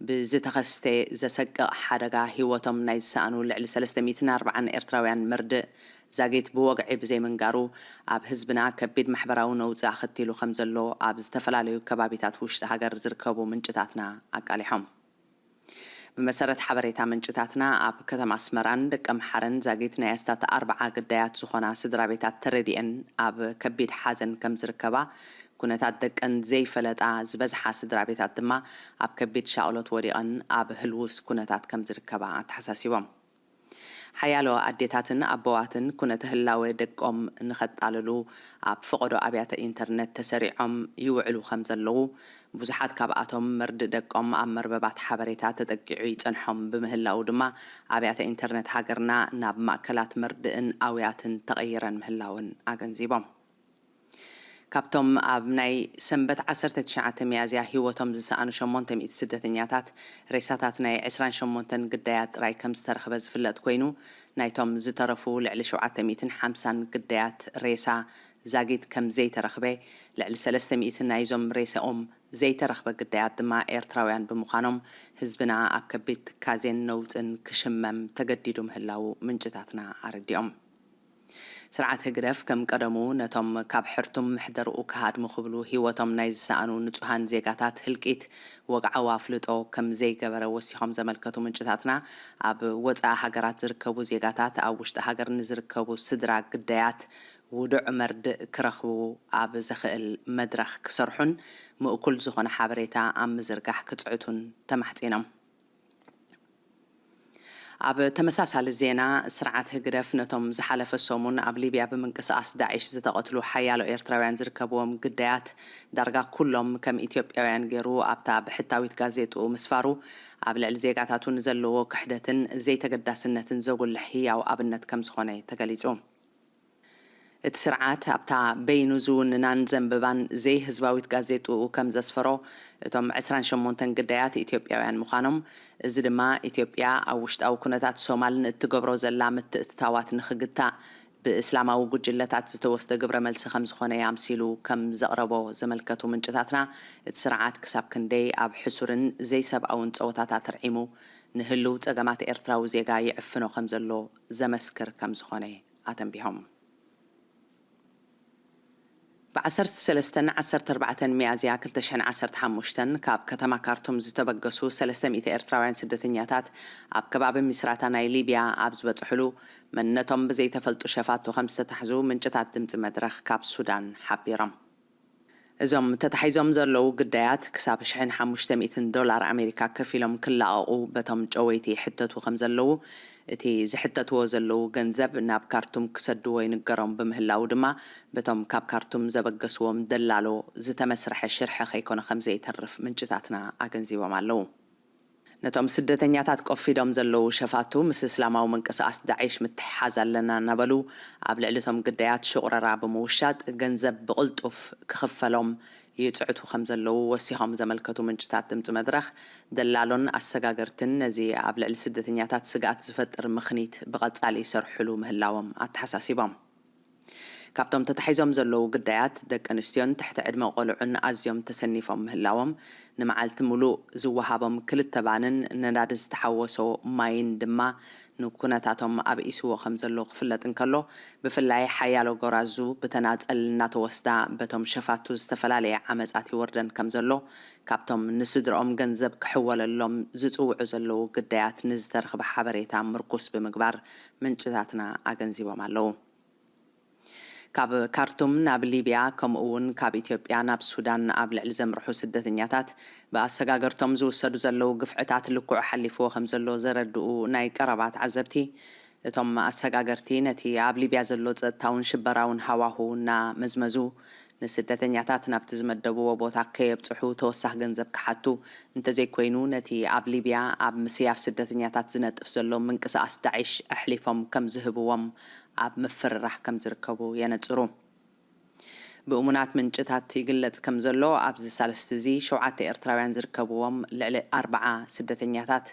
ብዝተኸስተ ዘሰቅቕ ሓደጋ ህይወቶም ናይ ዝሰኣኑ ልዕሊ ሰለስተ ሚእትን ኣርባዓን ኤርትራውያን መርድእ፣ ዛጊት ብወግዒ ብዘይምንጋሩ፣ ኣብ ህዝብና ከቢድ ማሕበራዊ ነውጺ ኣኸቲሉ ከም ዘሎ ኣብ ዝተፈላለዩ ከባቢታት ውሽጢ ሃገር ዝርከቡ ምንጭታትና ኣቃሊሖም። ብመሰረት ሓበሬታ ምንጭታትና፣ ኣብ ከተማ ኣስመራን ደቀምሓረን ዛጊት ናይ ኣስታት ኣርብዓ ግዳያት ዝኾና ስድራ ቤታት ተረዲኤን ኣብ ከቢድ ሓዘን ከም ዝርከባ፣ ኩነታት ደቀን ዘይፈለጣ ዝበዝሓ ስድራ ቤታት ድማ ኣብ ከቢድ ሻቕሎት ወዲቐን ኣብ ህልውስ ኩነታት ከም ዝርከባ ኣተሓሳሲቦም። ሓያሎ ኣዴታትን ኣቦዋትን ኩነተ ህላወ ደቆም ንኸጣልሉ ኣብ ፈቐዶ ኣብያተ ኢንተርነት ተሰሪዖም ይውዕሉ ከም ዘለዉ፣ ብዙሓት ካብኣቶም መርድእ ደቆም ኣብ መርበባት ሓበሬታ ተጠቂዑ ይጸንሖም ብምህላዉ ድማ፣ ኣብያተ ኢንተርነት ሃገርና ናብ ማእከላት መርድእን ኣውያትን ተቐይረን ምህላወን ኣገንዚቦም። ካብቶም ኣብ ናይ ሰንበት ዓሰርተ ትሽዓተ ሚያዝያ ህይወቶም ዝሰኣኑ ሸሞንተ ሚእቲ ስደተኛታት፣ ሬሳታት ናይ ዕስራን ሸሞንተን ግዳያት ጥራይ ከም ዝተረኽበ ዝፍለጥ ኮይኑ፣ ናይቶም ዝተረፉ ልዕሊ ሸውዓተ ሚእትን ሓምሳን ግዳያት ሬሳ ዛጊት ከም ዘይተረኽበ፣ ልዕሊ ሰለስተ ሚእቲ ናይዞም ሬሳኦም ዘይተረኽበ ግዳያት ድማ ኤርትራውያን ብምዃኖም፣ ህዝብና ኣብ ከቢድ ትካዜን ነውጽን ክሽመም ተገዲዱ ምህላዉ ምንጭታትና ኣረዲኦም። ስርዓት ህግደፍ ከም ቀደሙ ነቶም ካብ ሕርቱም መሕደርኡ ክሃድሙ ክብሉ ህይወቶም ናይ ዝሰኣኑ ንጹሃን ዜጋታት ህልቂት ወግዓዊ ኣፍልጦ ከም ዘይገበረ ወሲኾም ዘመልከቱ ምንጭታትና፣ ኣብ ወጻኢ ሃገራት ዝርከቡ ዜጋታት ኣብ ውሽጢ ሃገር ንዝርከቡ ስድራ ግዳያት ውዱዕ መርድእ ክረኽቡ ኣብ ዘኽእል መድረኽ ክሰርሑን ምእኩል ዝኾነ ሓበሬታ ኣብ ምዝርጋሕ ክጽዕቱን ተማሕጺኖም። ኣብ ተመሳሳሊ ዜና፣ ስርዓት ህግደፍ ነቶም ዝሓለፈ ሰሙን ኣብ ሊብያ ብምንቅስቓስ ዳዒሽ ዝተቐትሉ ሓያሎ ኤርትራውያን ዝርከብዎም ግዳያት ዳርጋ ኩሎም ከም ኢትዮጵያውያን ገይሩ ኣብታ ብሕታዊት ጋዜጥኡ ምስፋሩ፣ ኣብ ልዕሊ ዜጋታቱ ንዘለዎ ክሕደትን ዘይተገዳስነትን ዘጉልሕ ህያው ኣብነት ከም ዝኾነ ተገሊጹ። እቲ ስርዓት ኣብታ በይኑ ዝውንናን ዘንብባን ዘይህዝባዊት ጋዜጥኡ ከም ዘስፈሮ፣ እቶም ዕስራን ሸሞንተን ግዳያት ኢትዮጵያውያን ምዃኖም፣ እዚ ድማ ኢትዮጵያ ኣብ ውሽጣዊ ኩነታት ሶማል ንእትገብሮ ዘላ ምትእትታዋት ንኽግታእ ብእስላማዊ ጉጅለታት ዝተወስደ ግብረ መልሲ ከም ዝኾነ ኣምሲሉ ከም ዘቕረቦ ዘመልከቱ ምንጭታትና፣ እቲ ስርዓት ክሳብ ክንደይ ኣብ ሕሱርን ዘይሰብኣውን ጸወታታት ርዒሙ ንህልው ጸገማት ኤርትራዊ ዜጋ ይዕፍኖ ከም ዘሎ ዘመስክር ከም ዝኾነ ኣተንቢሆም። ብ ዓሰርተ ሰለስተን ዓሰርተ ኣርባዕተን ሚያዝያ ክልተ ሽሕን ዓሰርተ ሓሙሽተን ካብ ከተማ ካርቱም ዝተበገሱ ሰለስተ ሚእቲ ኤርትራውያን ስደተኛታት ኣብ ከባቢ ሚስራታ ናይ ሊብያ ኣብ ዝበጽሕሉ፣ መንነቶም ብዘይተፈልጡ ሸፋቱ ከም ዝተታሕዙ ምንጭታት ድምጺ መድረኽ ካብ ሱዳን ሓቢሮም። እዞም ተታሒዞም ዘለዉ ግዳያት ክሳብ ሽሕን ሓሙሽተ ሚእትን ዶላር ኣሜሪካ ከፊሎም ክለቐቑ በቶም ጨወይቲ ይሕተቱ ከም ዘለዉ እቲ ዝሕተትዎ ዘለዉ ገንዘብ ናብ ካርቱም ክሰድዎ ይንገሮም ብምህላዉ ድማ፣ በቶም ካብ ካርቱም ዘበገስዎም ደላሎ ዝተመስርሐ ሽርሒ ከይኮነ ከም ዘይተርፍ ምንጭታትና ኣገንዚቦም ኣለዉ። ነቶም ስደተኛታት ቆፊዶም ዘለዉ ሸፋቱ፣ ምስ እስላማዊ ምንቅስቓስ ዳዒሽ ምትሕሓዝ ኣለና እናበሉ፣ ኣብ ልዕሊ እቶም ግዳያት ሽቑረራ ብምውሻጥ፣ ገንዘብ ብቕልጡፍ ክኽፈሎም ይጽዕቱ ከም ዘለዉ ወሲኾም ዘመልከቱ ምንጭታት ድምጺ መድረኽ፣ ደላሎን ኣሰጋገርትን ነዚ ኣብ ልዕሊ ስደተኛታት ስግኣት ዝፈጥር ምኽኒት ብቐጻሊ ይሰርሕሉ ምህላዎም ኣተሓሳሲቦም። ካብቶም ተታሒዞም ዘለዉ ግዳያት፣ ደቂ ኣንስትዮን ትሕቲ ዕድመ ቆልዑን ኣዝዮም ተሰኒፎም ምህላዎም፣ ንመዓልቲ ምሉእ ዝወሃቦም ክልተ ባንን ነዳዲ ዝተሓወሶ ማይን ድማ ንኩነታቶም ኣብኢስዎ ከም ዘሎ ክፍለጥ እንከሎ፣ ብፍላይ ሓያሎ ጎራዙ ብተናጸል እናተወስዳ በቶም ሸፋቱ ዝተፈላለየ ዓመጻት ይወርደን ከም ዘሎ፣ ካብቶም ንስድርኦም ገንዘብ ክሕወለሎም ዝጽውዑ ዘለዉ ግዳያት ንዝተረኽበ ሓበሬታ ምርኩስ ብምግባር ምንጭታትና ኣገንዚቦም ኣለዉ። ካብ ካርቱም ናብ ሊብያ፣ ከምኡ እውን ካብ ኢትዮጵያ ናብ ሱዳን ኣብ ልዕሊ ዘምርሑ ስደተኛታት፣ ብኣሰጋገርቶም ዝውሰዱ ዘለዉ ግፍዕታት ልክዑ ሓሊፍዎ ከም ዘሎ ዘረድኡ ናይ ቀረባ ተዓዘብቲ፣ እቶም ኣሰጋገርቲ ነቲ ኣብ ሊብያ ዘሎ ጸጥታውን ሽበራውን ሃዋህው እናመዝመዙ፣ ንስደተኛታት ናብቲ ዝመደብዎ ቦታ ከየብጽሑ ተወሳኺ ገንዘብ ክሓቱ፣ እንተዘይኮይኑ ነቲ ኣብ ሊብያ ኣብ ምስያፍ ስደተኛታት ዝነጥፍ ዘሎ ምንቅስቓስ ዳዒሽ ኣሕሊፎም ከም ዝህብዎም ኣብ ምፍርራሕ ከም ዝርከቡ የነጽሩ። ብእሙናት ምንጭታት ይግለጽ ከም ዘሎ፣ ኣብዚ ሳልስቲ እዚ ሸውዓተ ኤርትራውያን ዝርከብዎም ልዕሊ ኣርብዓ ስደተኛታት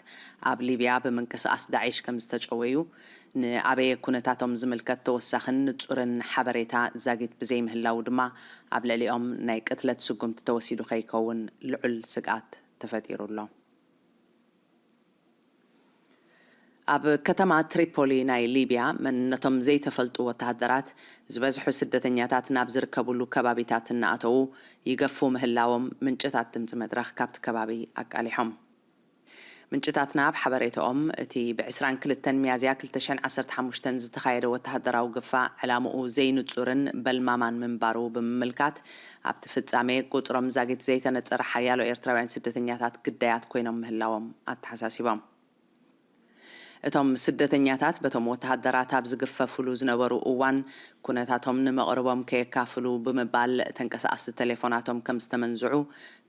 ኣብ ሊብያ ብምንቅስቓስ ዳዒሽ ከም ዝተጨወዩ፣ ንኣበየ ኩነታቶም ዝምልከት ተወሳኽን ንጹርን ሓበሬታ ዛጊት ብዘይምህላዉ ድማ፣ ኣብ ልዕሊኦም ናይ ቅትለት ስጉምቲ ተወሲዱ ከይከውን ልዑል ስግኣት ተፈጢሩ ኣሎ። ኣብ ከተማ ትሪፖሊ ናይ ሊብያ፣ መንነቶም ዘይተፈልጡ ወተሃደራት ዝበዝሑ ስደተኛታት ናብ ዝርከብሉ ከባቢታት እናኣተዉ ይገፉ ምህላዎም ምንጭታት ድምጺ መድረኽ ካብቲ ከባቢ ኣቃሊሖም። ምንጭታትና ኣብ ሓበሬታኦም፣ እቲ ብ ዕስራን ክልተን ሚያዝያ ክልተ ሽሕን ዓሰርተ ሓሙሽተን ዝተኻየደ ወተሃደራዊ ግፋ ዕላምኡ ዘይንጹርን በልማማን ምንባሩ ብምምልካት፣ ኣብቲ ፍጻሜ ቁጽሮም ዛጊት ዘይተነጸረ ሓያሎ ኤርትራውያን ስደተኛታት ግዳያት ኮይኖም ምህላዎም ኣተሓሳሲቦም። እቶም ስደተኛታት በቶም ወተሃደራት ኣብ ዝግፈፍሉ ዝነበሩ እዋን፣ ኩነታቶም ንመቕርቦም ከየካፍሉ ብምባል ተንቀሳቐስቲ ቴሌፎናቶም ከም ዝተመንዝዑ፣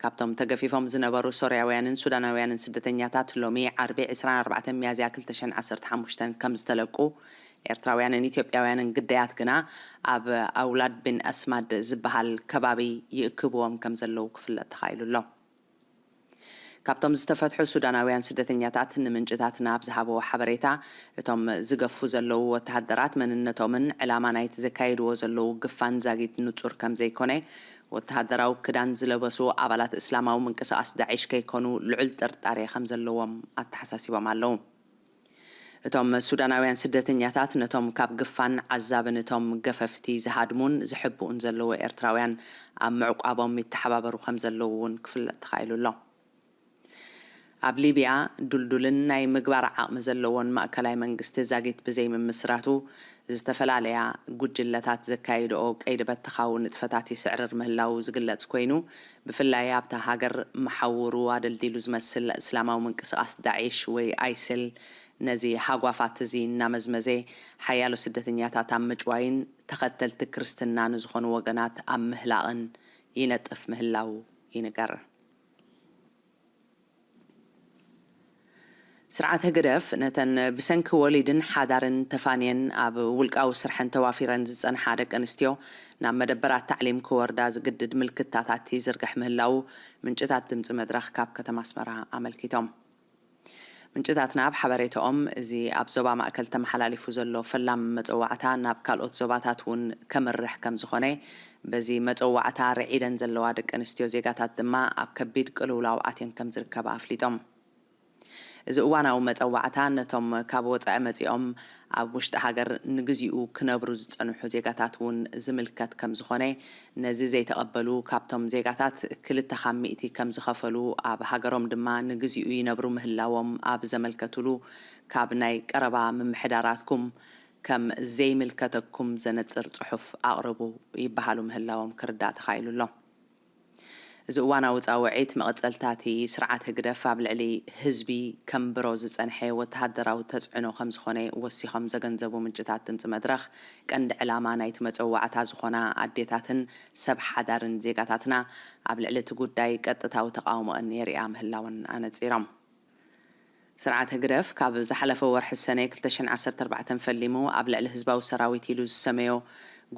ካብቶም ተገፊፎም ዝነበሩ ሶርያውያንን ሱዳናውያንን ስደተኛታት ሎሚ ዓርቢ ዕስራን ኣርባዕተን ሚያዝያ ክልተ ሽሕን ዓሰርተ ሓሙሽተን ከም ዝተለቁ፣ ኤርትራውያንን ኢትዮጵያውያንን ግዳያት ግና ኣብ ኣውላድ ቢን ኣስማድ ዝበሃል ከባቢ ይእክብዎም ከም ዘለዉ ክፍለጥ ተኻኢሉ ኣሎ። ካብቶም ዝተፈትሑ ሱዳናውያን ስደተኛታት ንምንጭታትና ኣብ ዝሃብዎ ሓበሬታ፣ እቶም ዝገፉ ዘለዉ ወተሃደራት መንነቶምን ዕላማ ናይቲ ዘካይድዎ ዘለዉ ግፋን ዛጊት ንጹር ከም ዘይኮነ፣ ወተሃደራዊ ክዳን ዝለበሱ ኣባላት እስላማዊ ምንቅስቓስ ዳዒሽ ከይኮኑ ልዑል ጥርጣሬ ከም ዘለዎም ኣተሓሳሲቦም ኣለዉ። እቶም ሱዳናውያን ስደተኛታት ነቶም ካብ ግፋን ዓዛብን እቶም ገፈፍቲ ዝሃድሙን ዝሕብኡን ዘለዉ ኤርትራውያን ኣብ ምዕቋቦም ይተሓባበሩ ከም ዘለዉ እውን ክፍለጥ ተኻኢሉ ኣሎ። ኣብ ሊብያ፣ ዱልዱልን ናይ ምግባር ዓቕሚ ዘለዎን ማእከላይ መንግስቲ ዛጊት ብዘይምምስራቱ፣ ዝተፈላለያ ጉጅለታት ዘካይድኦ ቀይዲ በተኻዊ ንጥፈታት ይስዕርር ምህላዉ ዝግለጽ ኮይኑ፣ ብፍላይ ኣብታ ሃገር መሓውሩ ኣደልዲሉ ዝመስል እስላማዊ ምንቅስቓስ ዳዒሽ ወይ ኣይስል፣ ነዚ ሃጓፋት እዚ እናመዝመዘ፣ ሓያሎ ስደተኛታት ኣብ ምጭዋይን ተኸተልቲ ክርስትና ንዝኾኑ ወገናት ኣብ ምህላቕን ይነጥፍ ምህላዉ ይንገር። ስርዓት ህግደፍ ነተን ብሰንኪ ወሊድን ሓዳርን ተፋንየን ኣብ ውልቃዊ ስርሐን ተዋፊረን ዝጸንሓ ደቂ ኣንስትዮ ናብ መደበራት ታዕሊም ክወርዳ ዝግድድ ምልክታታት ይዝርግሕ ምህላዉ ምንጭታት ድምጺ መድረኽ ካብ ከተማ ኣስመራ ኣመልኪቶም። ምንጭታትና ኣብ ሓበሬታኦም፣ እዚ ኣብ ዞባ ማእከል ተመሓላሊፉ ዘሎ ፈላሚ መጸዋዕታ ናብ ካልኦት ዞባታት እውን ከምርሕ ከም ዝኾነ፣ በዚ መጸዋዕታ ርዒደን ዘለዋ ደቂ ኣንስትዮ ዜጋታት ድማ ኣብ ከቢድ ቅልውላው ኣትየን ከም ዝርከባ ኣፍሊጦም። እዚ እዋናዊ መጸዋዕታ ነቶም ካብ ወጻኢ መጺኦም ኣብ ውሽጢ ሃገር ንግዚኡ ክነብሩ ዝጸንሑ ዜጋታት እውን ዝምልከት ከም ዝኾነ፣ ነዚ ዘይተቐበሉ ካብቶም ዜጋታት ክልተ ካብ ሚእቲ ከም ዝኸፈሉ፣ ኣብ ሃገሮም ድማ ንግዚኡ ይነብሩ ምህላዎም ኣብ ዘመልከትሉ፣ ካብ ናይ ቀረባ ምምሕዳራትኩም ከም ዘይምልከተኩም ዘነጽር ጽሑፍ ኣቕርቡ ይበሃሉ ምህላዎም ክርዳእ ተኻኢሉ ኣሎ። እዚ እዋናዊ ጻውዒት መቐጸልታ እቲ ስርዓት ህግደፍ ኣብ ልዕሊ ህዝቢ ከንብሮ ዝጸንሐ ወተሃደራዊ ተጽዕኖ ከም ዝኾነ ወሲኾም ዘገንዘቡ ምንጭታት ድምጺ መድረኽ፣ ቀንዲ ዕላማ ናይቲ መጸዋዕታ ዝኾና ኣዴታትን ሰብ ሓዳርን ዜጋታትና ኣብ ልዕሊ እቲ ጉዳይ ቀጥታዊ ተቓውሞኣን የርእያ ምህላወን ኣነጺሮም። ስርዓት ህግደፍ ካብ ዝሓለፈ ወርሒ ሰነ ክልተ ሽሕን ዓሰርተ ኣርባዕተን ፈሊሙ ኣብ ልዕሊ ህዝባዊ ሰራዊት ኢሉ ዝሰመዮ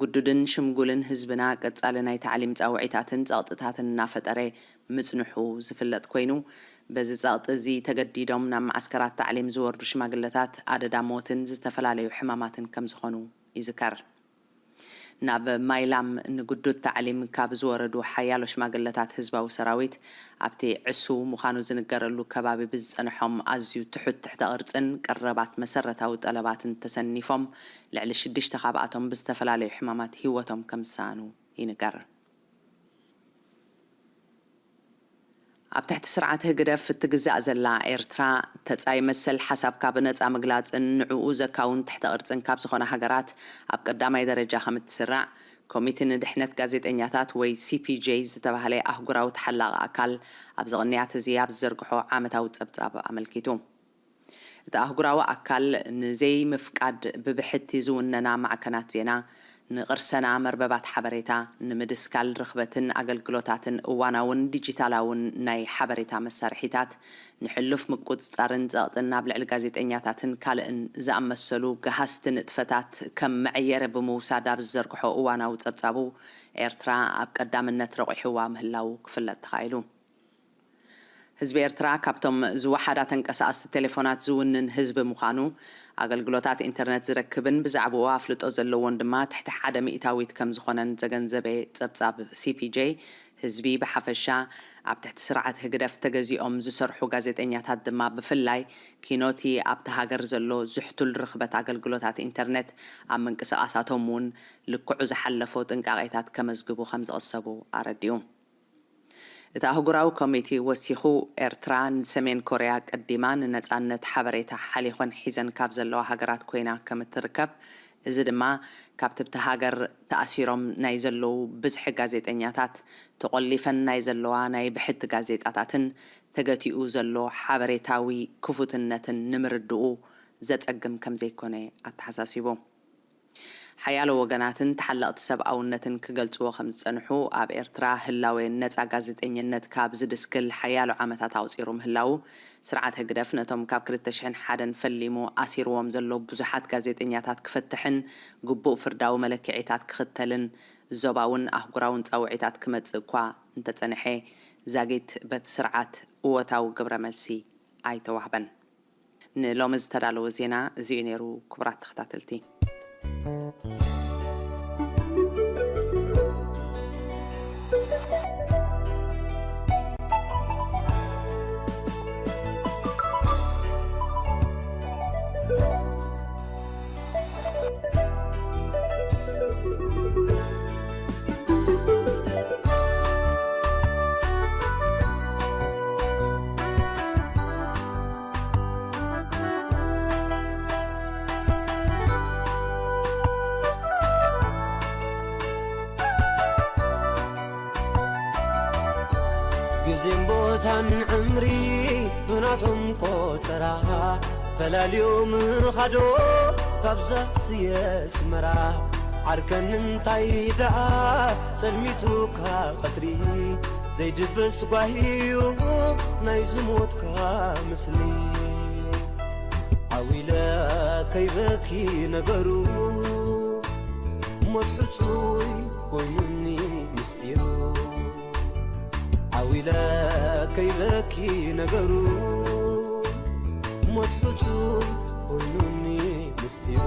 ግዱድን ሽምጉልን ህዝብና ቀጻሊ ናይ ታዕሊም ጻውዒታትን ጸቕጥታትን እናፈጠረ ምጽንሑ ዝፍለጥ ኮይኑ፣ በዚ ጸቕጢ እዚ ተገዲዶም ናብ መዓስከራት ታዕሊም ዝወርዱ ሽማግለታት ኣደዳ ሞትን ዝተፈላለዩ ሕማማትን ከም ዝኾኑ ይዝከር። ናብ ማይላም ንግዱድ ታዕሊም ካብ ዝወረዱ ሓያሎ ሽማግለታት ህዝባዊ ሰራዊት፣ ኣብቲ ዕሱው ምዃኑ ዝንገረሉ ከባቢ ብዝጸንሖም ኣዝዩ ትሑት ትሕተ ቅርጽን ቀረባት መሰረታዊ ጠለባትን ተሰኒፎም፣ ልዕሊ ሽዱሽተ ካብኣቶም ብዝተፈላለዩ ሕማማት ህይወቶም ከም ዝሰኣኑ ይንገር። ኣብ ትሕቲ ስርዓት ህግደፍ እትግዛእ ዘላ ኤርትራ፣ ተጻይ መሰል ሓሳብካ ብነጻ ምግላጽን ንዕኡ ዘካውን ትሕተ ቅርጽን ካብ ዝኾና ሃገራት ኣብ ቀዳማይ ደረጃ ከም እትስራዕ፣ ኮሚቴ ንድሕነት ጋዜጠኛታት ወይ ሲ ፒ ጄ ዝተባህለ ኣህጉራዊ ተሓላቒ ኣካል ኣብዚ ቅንያት እዚ ኣብ ዝዘርግሖ ዓመታዊ ጸብጻብ ኣመልኪቱ። እቲ ኣህጉራዊ ኣካል ንዘይምፍቃድ ብብሕቲ ዝውነና ማዕከናት ዜና፣ ንቕርሰና መርበባት ሓበሬታ፣ ንምድስካል ርኽበትን ኣገልግሎታትን እዋናውን ዲጂታላውን ናይ ሓበሬታ መሳርሒታት፣ ንሕሉፍ ምቁጽጻርን ጸቕጥን ኣብ ልዕሊ ጋዜጠኛታትን ካልእን ዝኣመሰሉ ገሃስቲ ንጥፈታት ከም መዐየሪ ብምውሳድ ኣብ ዝዘርግሖ እዋናዊ ጸብጻቡ፣ ኤርትራ ኣብ ቀዳምነት ረቑሕዋ ምህላዉ ክፍለጥ ተኻኢሉ። ህዝቢ ኤርትራ ካብቶም ዝወሓዳ ተንቀሳቐስቲ ቴሌፎናት ዝውንን ህዝቢ ምዃኑ፣ ኣገልግሎታት ኢንተርነት ዝረክብን ብዛዕባኡ ኣፍልጦ ዘለዎን ድማ ትሕቲ ሓደ ሚእታዊት ከም ዝኾነን ዘገንዘበ ጸብጻብ ሲ ፒ ጄ፣ ህዝቢ ብሓፈሻ፣ ኣብ ትሕቲ ስርዓት ህግደፍ ተገዚኦም ዝሰርሑ ጋዜጠኛታት ድማ ብፍላይ፣ ኪኖቲ ኣብታ ሃገር ዘሎ ዝሕቱል ርኽበት ኣገልግሎታት ኢንተርነት ኣብ ምንቅስቓሳቶም እውን ልክዑ ዝሓለፎ ጥንቃቄታት ከመዝግቡ ከም ዝቕሰቡ ኣረዲኡ። እቲ ኣህጉራዊ ኮሚቴ ወሲኹ፣ ኤርትራ ንሰሜን ኮርያ ቀዲማ ንነጻነት ሓበሬታ ሓሊኾን ሒዘን ካብ ዘለዋ ሃገራት ኮይና ከም እትርከብ፣ እዚ ድማ ካብቲ ኣብቲ ሃገር ተኣሲሮም ናይ ዘለዉ ብዝሒ ጋዜጠኛታት፣ ተቖሊፈን ናይ ዘለዋ ናይ ብሕቲ ጋዜጣታትን ተገቲኡ ዘሎ ሓበሬታዊ ክፉትነትን ንምርድኡ ዘጸግም ከም ዘይኮነ ኣተሓሳሲቡ። ሓያሎ ወገናትን ተሓለቕቲ ሰብኣውነትን ክገልጽዎ ከም ዝጸንሑ፣ ኣብ ኤርትራ ህላዌ ነጻ ጋዜጠኝነት ካብ ዝድስክል ሓያሎ ዓመታት ኣቑጺሩ ምህላዉ፣ ስርዓት ህግደፍ ነቶም ካብ ክልተ ሽሕን ሓደን ፈሊሙ ኣሲርዎም ዘሎ ብዙሓት ጋዜጠኛታት ክፈትሕን ግቡእ ፍርዳዊ መለክዒታት ክኽተልን ዞባውን ኣህጉራውን ጻውዒታት ክመጽእ እኳ እንተጸንሐ፣ ዛጊት በቲ ስርዓት እወታዊ ግብረ መልሲ ኣይተዋህበን። ንሎሚ ዝተዳለወ ዜና እዚ'ዩ ነይሩ፣ ክቡራት ተኸታተልቲ። ግዜን ቦታን ዕምሪ ብናቶም ቆጸራ፣ ፈላልዮ ምኻዶ ካብዛ ስየ ኣስመራ። ዓርከን እንታይ ደኣ ጸልሚቱካ ቀትሪ፣ ዘይድበስ ጓሂዩ ናይ ዝሞትካ ምስሊ። ዓው ኢለ ከይበኪ ነገሩ፣ ሞት ሕጹይ ኮይኑኒ ምስጢሩ። ዓው ኢለ ከይበኪ ነገሩ፣ ሞት ሕጹይ ኮይኑኒ ምስጢሩ።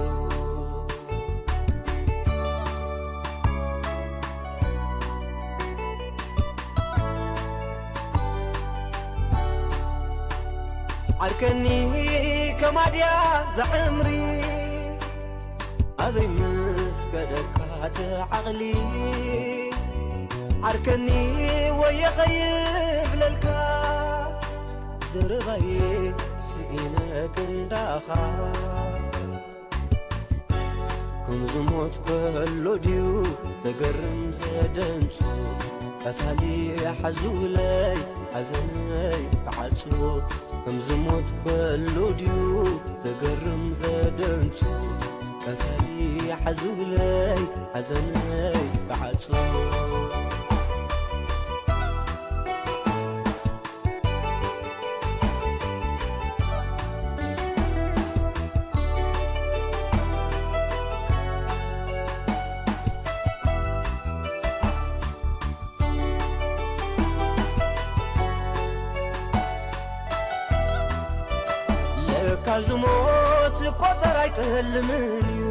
ዓርከኒ ከማድያ ዘዕምሪ፣ ኣበይ ምስ ከደካ እቲ ዓቕሊ? ዓርከኒ ወየ ኸይብለልካ፣ ዘረባይ ስኢነ ክንዳኻ። ከም ዝሞት ከሎ ድዩ ዘገርም ዘደንጹ? ቀታሊ ሓዙለይ ሓዘነይ ብዓጹ፣ ከም ዝሞት ከሎ ድዩ ዘገርም ዘደንጹ? ቀታሊ ሓዙለይ ሓዘነይ ብዓጹ። ለካ ዝሞት ዝቆጸር ኣይጠልምን እዩ።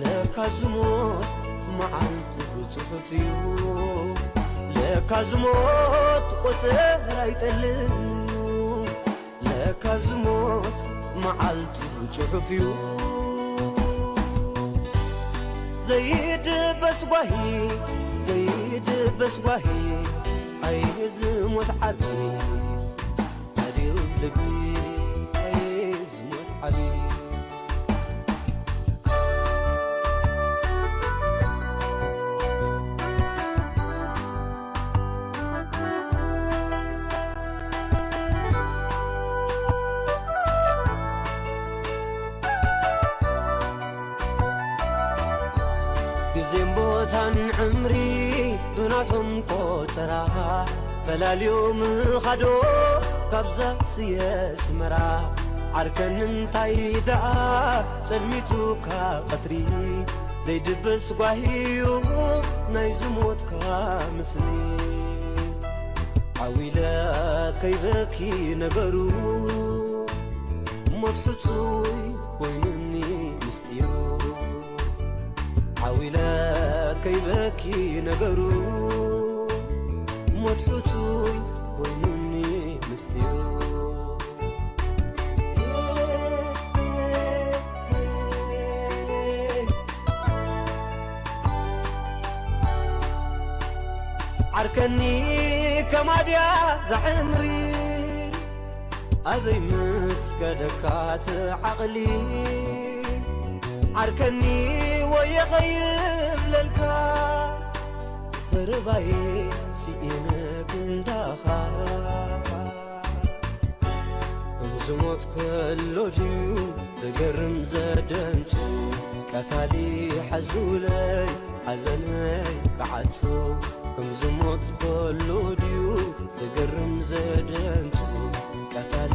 ለካ ዝሞት መዓልቱ ብጽሑፍ እዩ። ለካ ዝሞት ቆጸር ኣይጠልምን እዩ። ለካ ዝሞት መዓልቱ ጽሑፍ እዩ። ዘይድበስ ጓሂ፣ ዘይድበስ ጓሂ፣ ኣይ ዝሞት ዓቢ፣ ኣድዩ ልቢ፣ ኣይ ዝሞት ዓቢ። ግዜን ቦታን ዕምሪ ብናቶም ቆጸራ፣ ፈላልዮ ምኻዶ ካብዛ ስየ ኣስመራ። ዓርከን እንታይ ደኣ ጸልሚቱ ካብ ቀትሪ፣ ዘይድበስ ጓሂዩ ናይ ዝሞትካ ምስሊ። ዓዊለ ከይበኪ ነገሩ፣ ሞት ሕጹይ ኮይኑኒ ምስጢሩ። ዓዊለ ከይበኪ ነገሩ፣ ሞት ሕጹይ ኮይኑኒ ምስጢሩ። ዓርከኒ ከማድያ ዘዕምሪ፣ ኣበይ ምስ ከደካ እቲ ዓቕሊ? ዓርከኒ ወየ ኸይብለልካ፣ ዘረባይ ስኢነ ክንዳኻ። ዝሞት ከሎ ድዩ ዘገርም ዘደንጹ? ቀታሊ ሓዙለይ ሓዘነይ ብዓጹ። ከም ዝሞት ከሎ ድዩ ዘገርም ዘደንጹ? ቀታሊ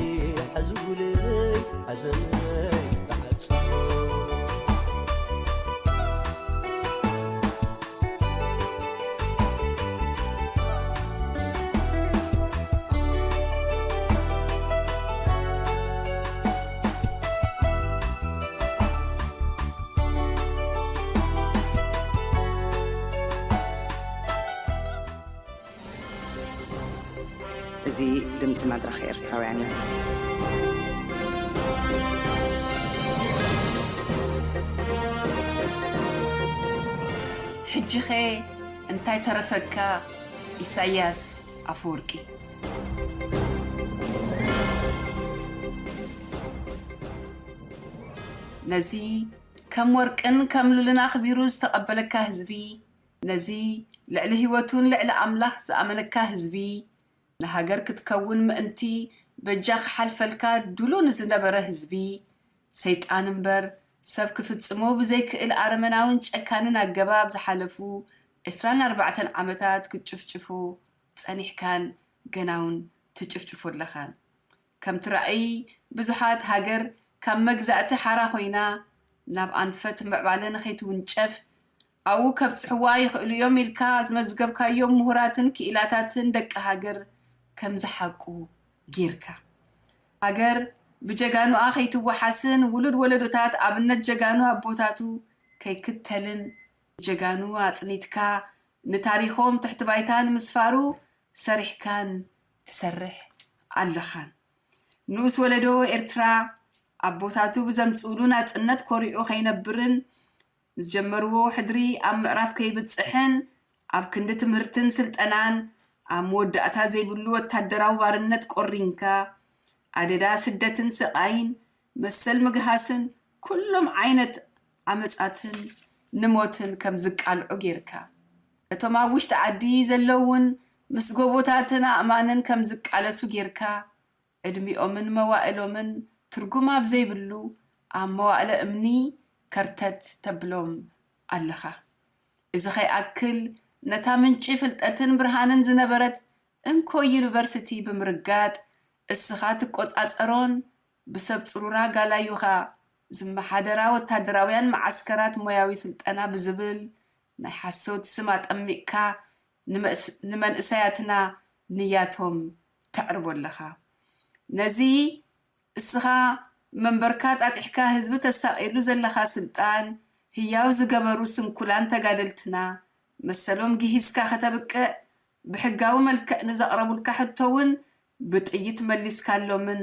ሓዙለይ ሓዘነይ ብዓጹ። እዚ ድምጺ መድረኽ ኤርትራውያን እዩ። ሕጂኸ እንታይ ተረፈካ ኢሳያስ ኣፈወርቂ? ነዚ ከም ወርቅን ከም ሉልን ኣኽቢሩ ዝተቐበለካ ህዝቢ፣ ነዚ ልዕሊ ህይወቱን ልዕሊ ኣምላኽ ዝኣመነካ ህዝቢ፣ ንሃገር ክትከውን ምእንቲ በጃ ክሓልፈልካ ድሉ ንዝነበረ ህዝቢ፣ ሰይጣን እምበር ሰብ ክፍጽሞ ብዘይክእል ኣረመናውን ጨካንን ኣገባብ ዝሓለፉ ዕስራን ኣርባዕተን ዓመታት ክትጭፍጭፎ ጸኒሕካን ገናውን ትጭፍጭፎ ኣለኻን። ከምቲ ራእይ ብዙሓት፣ ሃገር ካብ መግዛእቲ ሓራ ኮይና ናብ ኣንፈት ምዕባለ ንኸይትውንጨፍ ኣብኡ ከብጽሕዋ ይኽእሉ እዮም ኢልካ ዝመዝገብካዮም ምሁራትን ክኢላታትን ደቂ ሃገር ከም ዝሓቁ ጌርካ። ሃገር ብጀጋኑኣ ከይትወሓስን ውሉድ ወለዶታት ኣብነት ጀጋኑ ኣቦታቱ ከይክተልን ጀጋኑ ኣጽኒትካ ንታሪኾም ትሕቲ ባይታ ንምስፋሩ ሰሪሕካን ትሰርሕ ኣለኻን። ንኡስ ወለዶ ኤርትራ ኣቦታቱ ብዘምጽኡሉ ናጽነት ኮሪዑ ከይነብርን ንዝጀመርዎ ሕድሪ ኣብ ምዕራፍ ከይብጽሕን ኣብ ክንዲ ትምህርትን ስልጠናን ኣብ መወዳእታ ዘይብሉ ወታደራዊ ባርነት ቆሪንካ ኣደዳ ስደትን ስቓይን መሰል ምግሃስን ኩሎም ዓይነት ዓመጻትን ንሞትን ከም ዝቃልዑ ጌርካ። እቶም ኣብ ውሽጢ ዓዲ ዘለውን ምስ ጎቦታትን ኣእማንን ከም ዝቃለሱ ጌርካ፣ ዕድሚኦምን መዋእሎምን ትርጉም ኣብ ዘይብሉ ኣብ መዋእለ እምኒ ከርተት ተብሎም ኣለኻ። እዚ ኸይኣክል፣ ነታ ምንጪ ፍልጠትን ብርሃንን ዝነበረት እንኮ ዩኒቨርሲቲ ብምርጋጥ፣ እስኻ ትቆጻጸሮን ብሰብ ጽሩራ ጋላዩኻ ዝመሓደራ ወታደራውያን መዓስከራት ሞያዊ ስልጠና ብዝብል ናይ ሓሶት ስም ኣጠሚቕካ ንመእስ-፣ ንመንእሰያትና ንያቶም ተዕርቦ ኣለኻ። ነዚ እስኻ መንበርካ ጣጢሕካ ህዝቢ ተሳቒሉ ዘለኻ ስልጣን ህያው ዝገበሩ ስንኩላን ተጋደልትና መሰሎም ግሂስካ ከተብቅዕ ብሕጋዊ መልክዕ ንዘቕረቡልካ ሕቶ እውን ብጥይት መሊስካሎምን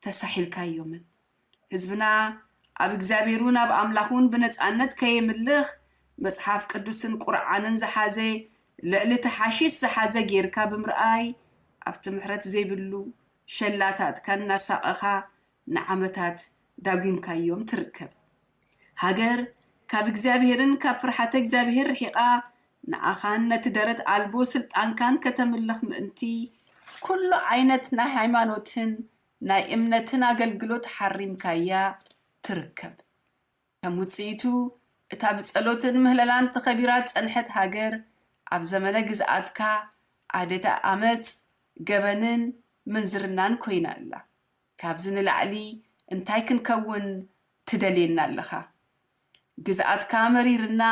ተሳሒልካዮምን። ህዝብና ኣብ እግዚኣብሔሩን ኣብ ኣምላኹን ብነጻነት ከየምልኽ መጽሓፍ ቅዱስን ቁርዓንን ዝሓዘ ልዕሊ እቲ ሓሺሽ ዝሓዘ ጌርካ ብምርኣይ ኣብቲ ምሕረት ዘይብሉ ሸላታትካ እናሳቐኻ ንዓመታት ዳጒንካዮም ትርከብ። ሃገር ካብ እግዚኣብሄርን ካብ ፍርሓተ እግዚኣብሄር ርሒቓ ንዓኻን ነቲ ደረት ኣልቦ ስልጣንካን ከተምልኽ ምእንቲ ኩሉ ዓይነት ናይ ሃይማኖትን ናይ እምነትን ኣገልግሎት ሓሪምካያ ትርከብ። ከም ውጽኢቱ እታ ብጸሎትን ምህለላን ተኸቢራ ዝጸንሐት ሃገር ኣብ ዘመነ ግዝኣትካ ኣደዳ ኣመጽ፣ ገበንን ምንዝርናን ኮይና ኣላ። ካብዚ ንላዕሊ እንታይ ክንከውን ትደልየና ኣለኻ? ግዝኣትካ መሪርና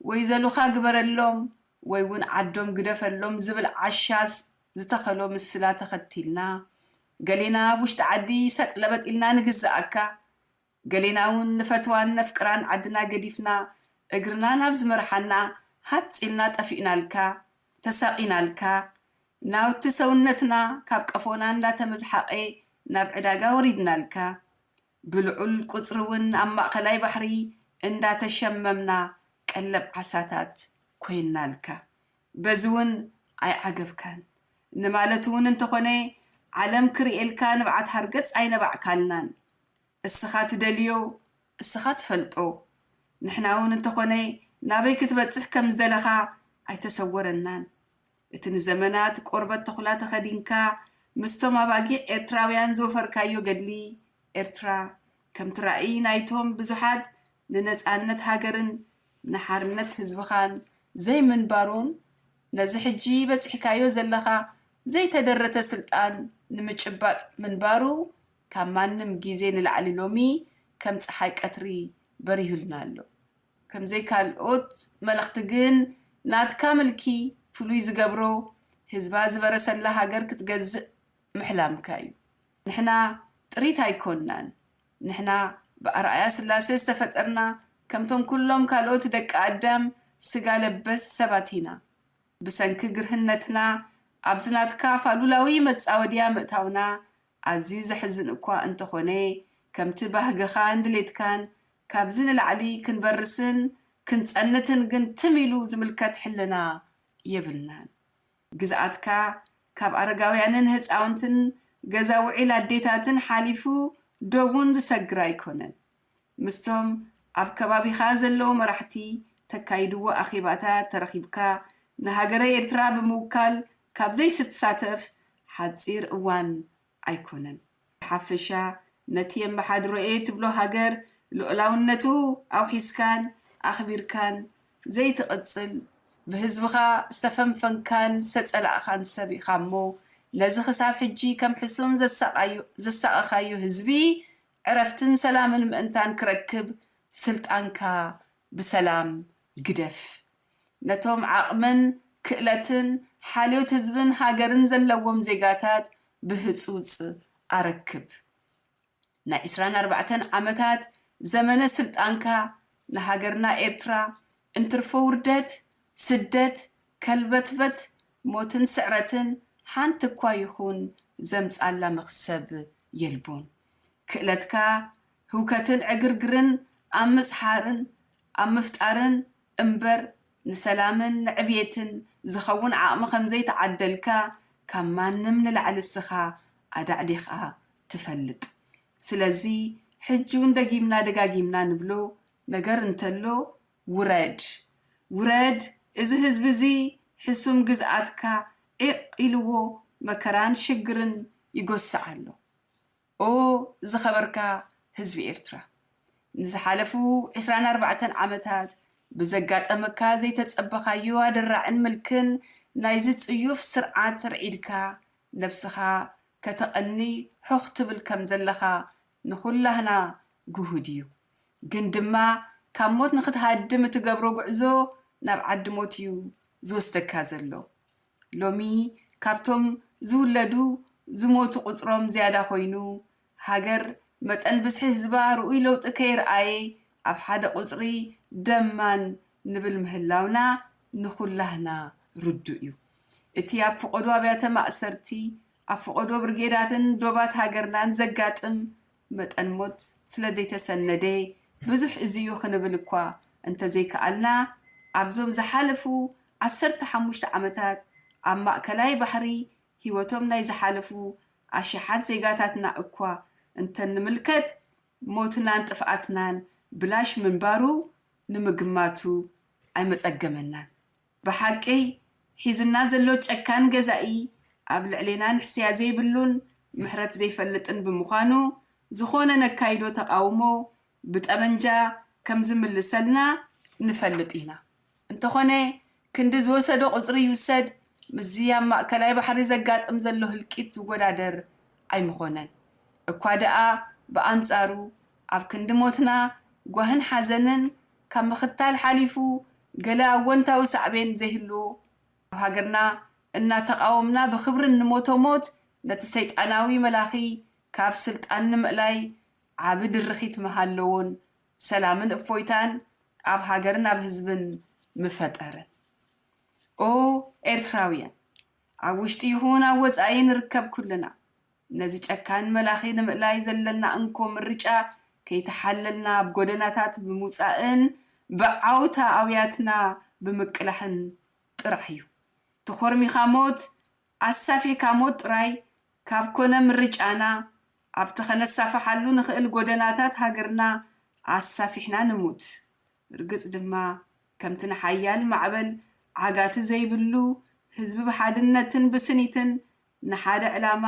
ወይ ዘሉኻ ግበረሎም ወይ እውን ዓዶም ግደፈሎም ዝብል ዓሻስ ዝተኸሎ ምስላ ተኸቲልና፣ ገሌና ኣብ ውሽጢ ዓዲ ሰጥ ለበጥ ኢልና ንግዝኣካ፣ ገሌና እውን ንፈትዋን ነፍቅራን ዓድና ገዲፍና እግርና ናብ ዝመርሓና ሃጽ ኢልና ጠፊእናልካ፣ ተሳቒናልካ፣ ናውቲ ሰውነትና ካብ ቀፎና እንዳተመዝሓቐ ናብ ዕዳጋ ወሪድናልካ። ብልዑል ቁጽሪ እውን ኣብ ማእኸላይ ባሕሪ እንዳተሸመምና ቀለብ ዓሳታት ኮይናልካ። በዚ እውን ኣይዓገብካን። ንማለት እውን እንተኾነ ዓለም ክርእየልካ ንብዓት ሃርገጽ ኣይነባዕካልናን። እስኻ ትደልዮ፣ እስኻ ትፈልጦ። ንሕና እውን እንተኾነ ናበይ ክትበጽሕ ከም ዝደለኻ ኣይተሰወረናን። እቲ ንዘመናት ቆርበት ተኹላ ተኸዲንካ ምስቶም ኣባጊዕ ኤርትራውያን ዝወፈርካዮ ገድሊ ኤርትራ፣ ከምቲ ራእይ ናይቶም ብዙሓት ንነጻነት ሃገርን ንሓርነት ህዝብኻን ዘይምንባሩን ነዚ ሕጂ በጺሕካዮ ዘለኻ ዘይተደረተ ስልጣን ንምጭባጥ ምንባሩ ካብ ማንም ግዜ ንላዕሊ ሎሚ ከም ጸሓይ ቀትሪ በሪሁልና ኣሎ። ከምዘይ ካልኦት መልእኽቲ ግን ናትካ ምልኪ ፍሉይ ዝገብሮ ህዝባ ዝበረሰላ ሃገር ክትገዝእ ምሕላምካ እዩ። ንሕና ጥሪት ኣይኮንናን። ንሕና ብኣርኣያ ስላሴ ዝተፈጠርና ከምቶም ኩሎም ካልኦት ደቂ ኣዳም ስጋ ለበስ ሰባት ኢና። ብሰንኪ ግርህነትና ኣብዚ ናትካ ፋሉላዊ መጻወድያ ምእታውና ኣዝዩ ዘሕዝን እኳ እንተኾነ፣ ከምቲ ባህግኻን ድሌትካን ካብዚ ንላዕሊ ክንበርስን ክንጸንትን ግን ትም ኢሉ ዝምልከት ሕልና የብልናን። ግዝኣትካ ካብ ኣረጋውያንን ህጻውንትን ገዛ ውዒል ኣዴታትን ሓሊፉ ዶቡን ዝሰግር ኣይኮነን። ምስቶም ኣብ ከባቢኻ ዘለዉ መራሕቲ ተካይድዎ ኣኼባታት ተረኺብካ ንሃገረ ኤርትራ ብምውካል ካብ ዘይስትሳተፍ ሓጺር እዋን ኣይኮነን። ብሓፈሻ ነቲ የመሓድሮ'የ ትብሎ ሃገር ልኡላውነቱ ኣውሒስካን ኣኽቢርካን ዘይትቕጽል፣ ብህዝብኻ ዝተፈንፈንካን ዝተጸላእኻን ሰብ ኢኻ እሞ፣ ነዚ ክሳብ ሕጂ ከም ሕሱም ዘሳቓዩ-፣ ዘሳቐኻዮ ህዝቢ ዕረፍትን ሰላምን ምእንታን ክረክብ ስልጣንካ ብሰላም ግደፍ። ነቶም ዓቕምን ክእለትን ሓልዮት ህዝብን ሃገርን ዘለዎም ዜጋታት ብህጹጽ ኣረክብ። ናይ ዕስራን ኣርባዕተን ዓመታት ዘመነ ስልጣንካ ንሃገርና ኤርትራ እንትርፎ ውርደት፣ ስደት፣ ከልበትበት፣ ሞትን ስዕረትን ሓንቲ እኳ ይኹን ዘምጻላ መኽሰብ የልቦን። ክእለትካ ህውከትን ዕግርግርን ኣብ ምጽሓርን ኣብ ምፍጣርን እምበር፣ ንሰላምን ንዕብየትን ዝኸውን ዓቕሚ ከም ዘይተዓደልካ ካብ ማንም ንላዕሊ እስኻ ኣዳዕዲኻ ትፈልጥ። ስለዚ ሕጂ እውን ደጊምና ደጋጊምና ንብሎ ነገር እንተሎ፣ ውረድ፣ ውረድ፣ እዚ ህዝቢ እዚ ሕሱም ግዝኣትካ ዒቕ ኢልዎ መከራን ሽግርን ይጎስዕ ኣሎ። ኦ ዝኸበርካ ህዝቢ ኤርትራ፣ ንዝሓለፉ ዕስራን ኣርባዕተን ዓመታት ብዘጋጠመካ ዘይተጸበኻዮ ኣደራዕን ምልክን ናይዚ ጽዩፍ ስርዓት ርዒድካ ነብስኻ ከተቐኒ ሆኽ ትብል ከም ዘለኻ ንኹላህና ግሁድ እዩ። ግን ድማ ካብ ሞት ንኽትሃድም እትገብሮ ጉዕዞ ናብ ዓዲ ሞት እዩ ዝወስደካ ዘሎ። ሎሚ ካብቶም ዝውለዱ ዝሞቱ ቁጽሮም ዝያዳ ኮይኑ፣ ሃገር መጠን ብዝሒ ህዝባ ርኡይ ለውጢ ከይርኣየ ኣብ ሓደ ቁጽሪ ደማን ንብል ምህላውና ንኹላህና ርዱእ እዩ። እቲ ኣብ ፈቐዶ ኣብያተ ማእሰርቲ፣ ኣብ ፈቐዶ ብርጌዳትን ዶባት ሃገርናን ዘጋጥም መጠን ሞት ስለ ዘይተሰነደ ብዙሕ እዚ እዩ ክንብል እኳ እንተዘይከኣልና፣ ኣብዞም ዝሓለፉ ዓሰርተ ሓሙሽተ ዓመታት ኣብ ማእከላይ ባሕሪ ህይወቶም ናይ ዝሓለፉ ኣሽሓት ዜጋታትና እኳ እንተንምልከት፣ ሞትናን ጥፍኣትናን ብላሽ ምንባሩ ንምግማቱ ኣይመጸገመናን። ብሓቂ ሒዝና ዘሎ ጨካን ገዛኢ ኣብ ልዕሌና ንሕስያ ዘይብሉን ምሕረት ዘይፈልጥን ብምዃኑ፣ ዝኾነ ነካይዶ ተቓውሞ ብጠበንጃ ከም ዝምልሰልና ንፈልጥ ኢና። እንተኾነ ክንዲ ዝወሰዶ ቁጽሪ ይውሰድ፣ ምስዚ ኣብ ማእከላይ ባሕሪ ዘጋጥም ዘሎ ህልቂት ዝወዳደር ኣይምኾነን። እኳ ደኣ ብኣንጻሩ ኣብ ክንዲ ሞትና ጓህን ሓዘንን ካብ ምኽታል ሓሊፉ ገለ ኣወንታዊ ሳዕቤን ዘይህልዎ፣ ኣብ ሃገርና እናተቓወምና ብኽብሪ እንሞቶ ሞት ነቲ ሰይጣናዊ መላኺ ካብ ስልጣን ንምእላይ ዓቢ ድርኺት ምሃለዎን ሰላምን እፎይታን ኣብ ሃገርን ኣብ ህዝብን ምፈጠረን። ኦ ኤርትራውያን፣ ኣብ ውሽጢ ይኹን ኣብ ወጻኢ ንርከብ ኩልና፣ ነዚ ጨካን መላኺ ንምእላይ ዘለና እንኮ ምርጫ ከይተሓለልና ኣብ ጎደናታት ብምውጻእን ብዓውታ ኣውያትና ብምቅላሕን ጥራሕ እዩ። ተኾርሚኻ ሞት፣ ኣሳፊሕካ ሞት ጥራይ ካብ ኮነ ምርጫና፣ ኣብቲ ከነሳፍሓሉ ንኽእል ጎደናታት ሃገርና ኣሳፊሕና ንሙት። ርግጽ ድማ ከምቲ ንሓያል ማዕበል ዓጋቲ ዘይብሉ ህዝቢ ብሓድነትን ብስኒትን ንሓደ ዕላማ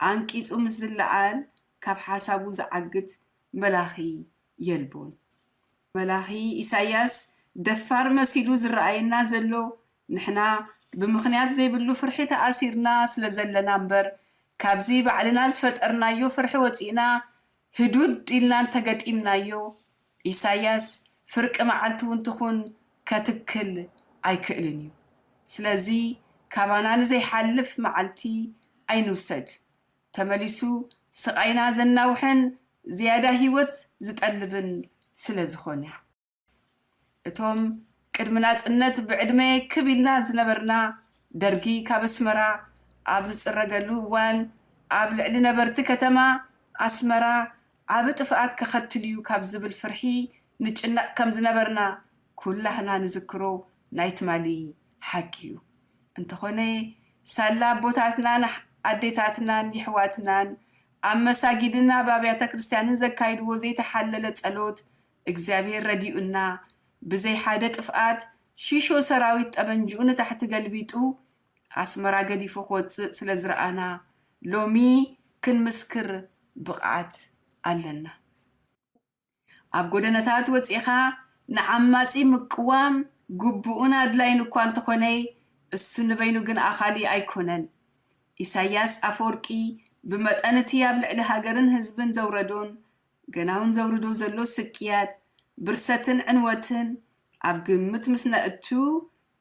ኣንቂጹ ምስ ዝለዓል፣ ካብ ሓሳቡ ዝዓግት መላኺ የልቦን። መላኺ ኢሳያስ ደፋር መሲሉ ዝረኣየና ዘሎ፣ ንሕና ብምኽንያት ዘይብሉ ፍርሒ ተኣሲርና ስለ ዘለና እምበር፣ ካብዚ ባዕልና ዝፈጠርናዮ ፍርሒ ወጺእና ህዱድ ኢልና እንተገጢምናዮ፣ ኢሳያስ ፍርቂ መዓልቲ እውን ትኹን ከትክል ኣይክእልን እዩ። ስለዚ ካባና ንዘይሓልፍ መዓልቲ ኣይንውሰድ። ተመሊሱ ስቓይና ዘናውሕን ዝያዳ ህይወት ዝጠልብን ስለ ዝኾነ። እቶም ቅድሚ ናጽነት ብዕድመ ክብ ኢልና ዝነበርና፣ ደርጊ ካብ ኣስመራ ኣብ ዝጽረገሉ እዋን፣ ኣብ ልዕሊ ነበርቲ ከተማ ኣስመራ ዓቢ ጥፍኣት ከኸትል እዩ ካብ ዝብል ፍርሒ ንጭነቕ ከም ዝነበርና ኩላህና ንዝክሮ ናይ ትማሊ ሓቂ እዩ። እንተኾነ፣ ሳላ ኣቦታትናን ኣዴታትናን የሕዋትናን ኣብ መሳጊድን ኣብ ኣብያተ ክርስቲያንን ዘካይድዎ ዘይተሓለለ ጸሎት፣ እግዚኣብሔር ረዲኡና፣ ብዘይ ሓደ ጥፍኣት ሺሾ ሰራዊት ጠበንጅኡ ንታሕቲ ገልቢጡ ኣስመራ ገዲፉ ክወጽእ ስለ ዝረኣና፣ ሎሚ ክንምስክር ብቕዓት ኣለና። ኣብ ጎደናታት ወጺኻ ንዓማጺ ምቅዋም ግቡእን ኣድላይን እኳ እንተኾነ፣ እሱ ንበይኑ ግን ኣኻሊ ኣይኮነን። ኢሳያስ ኣፈወርቂ ብመጠን እቲ ኣብ ልዕሊ ሃገርን ህዝብን ዘውረዶን ገና እውን ዘውርዶ ዘሎ ስቅያት፣ ብርሰትን ዕንወትን ኣብ ግምት ምስ ነእቱ፣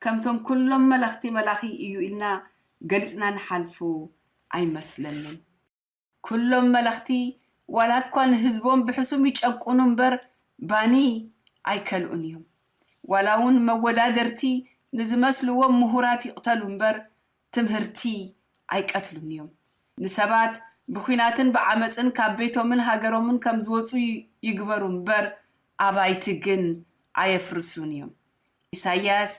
ከምቶም ኩሎም መለኽቲ መላኺ እዩ ኢልና ገሊጽና ንሓልፎ ኣይመስለንን። ኩሎም መለኽቲ ዋላ እኳ ንህዝቦም ብሕሱም ይጨቁኑ እምበር ባኒ ኣይከልኡን እዮም። ዋላ እውን መወዳደርቲ ንዝመስልዎም ምሁራት ይቕተሉ እምበር ትምህርቲ ኣይቀትሉን እዮም። ንሰባት ብኲናትን ብዓመፅን ካብ ቤቶምን ሃገሮምን ከም ዝወፁ ይ- ይግበሩ እምበር ኣባይቲ ግን ኣየፍርሱን እዮም። ኢሳያስ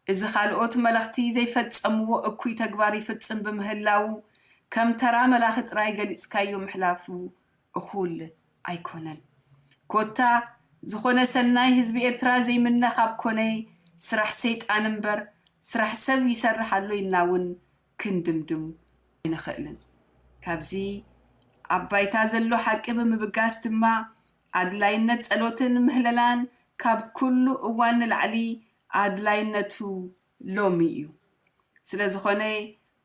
እዚ ካልኦት መለኽቲ ዘይፈጸምዎ እኩይ ተግባር ይፍጽም ብምህላዉ፣ ከም ተራ መላኺ ጥራይ ገሊጽካዮ ምሕላፉ እኹል ኣይኮነን። ኮታ ዝኾነ ሰናይ ህዝቢ ኤርትራ ዘይምነ ካብ ኮነ፣ ስራሕ ሰይጣን እምበር ስራሕ ሰብ ይሰርሕ ኣሎ ኢልና እውን ክንድምድም ኣይንኽእልን። ካብዚ ኣብ ባይታ ዘሎ ሓቂ ብምብጋስ ድማ ኣድላይነት ጸሎትን ምህለላን ካብ ኩሉ እዋን ንላዕሊ ኣድላይነቱ ሎሚ እዩ። ስለ ዝኾነ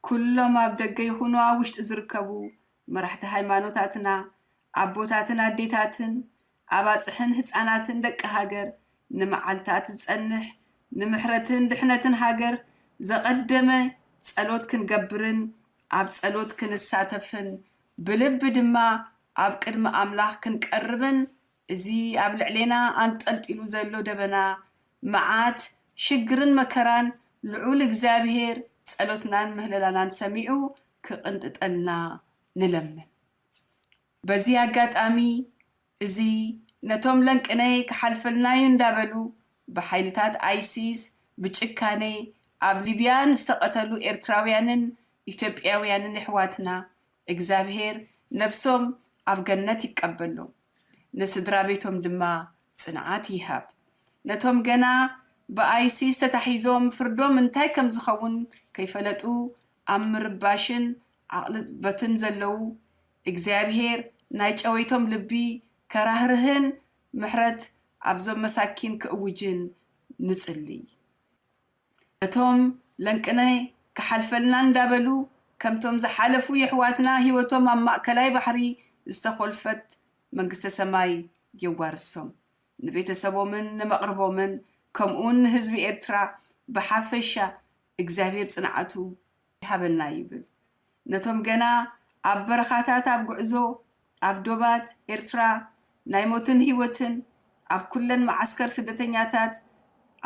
ኩሎም ኣብ ደገ ይኹኑ ኣብ ውሽጢ ዝርከቡ መራሕቲ ሃይማኖታትና፣ ኣቦታትን ኣዴታትን፣ ኣባጽሕን ህጻናትን ደቂ ሃገር፣ ንመዓልታት ዝጸንሕ ንምሕረትን ድሕነትን ሃገር ዘቐደመ ጸሎት ክንገብርን ኣብ ጸሎት ክንሳተፍን ብልቢ ድማ ኣብ ቅድሚ ኣምላኽ ክንቀርብን፣ እዚ ኣብ ልዕሌና ኣንጠልጢሉ ዘሎ ደበና፣ መዓት፣ ሽግርን መከራን ልዑል እግዚኣብሔር ጸሎትናን ምህለላናን ሰሚዑ ክቕንጥጠልና ንለምን። በዚ ኣጋጣሚ እዚ ነቶም ለንቅነይ ክሓልፈልናዩ እንዳበሉ ብሓይልታት ኣይሲስ ብጭካኔ ኣብ ሊብያ ንዝተቐተሉ ኤርትራውያንን ኢትዮጵያውያንን የሕዋትና እግዚኣብሔር ነፍሶም ኣብ ገነት ይቀበሎም፣ ንስድራ ቤቶም ድማ ጽንዓት ይሃብ። ነቶም ገና ብኣይሲስ ተታሒዞም ፍርዶም እንታይ ከም ዝኸውን ከይፈለጡ ኣብ ምርባሽን ዓቕልበትን ዘለዉ እግዚኣብሔር ናይ ጨወይቶም ልቢ ከራህርህን ምሕረት ኣብዞም መሳኪን ክእውጅን ንጽልይ። እቶም ለንቅነ ክሓልፈልና እንዳበሉ ከምቶም ዝሓለፉ የሕዋትና ህይወቶም ኣብ ማእከላይ ባሕሪ ዝተኾልፈት መንግስተ ሰማይ የዋርሶም። ንቤተሰቦምን ንመቕርቦምን ከምኡውን ንህዝቢ ኤርትራ ብሓፈሻ እግዚኣብሔር ጽንዓቱ ይሃበልና ይብል። ነቶም ገና ኣብ በረኻታት ኣብ ጉዕዞ ኣብ ዶባት ኤርትራ ናይ ሞትን ህይወትን ኣብ ኩለን መዓስከር ስደተኛታት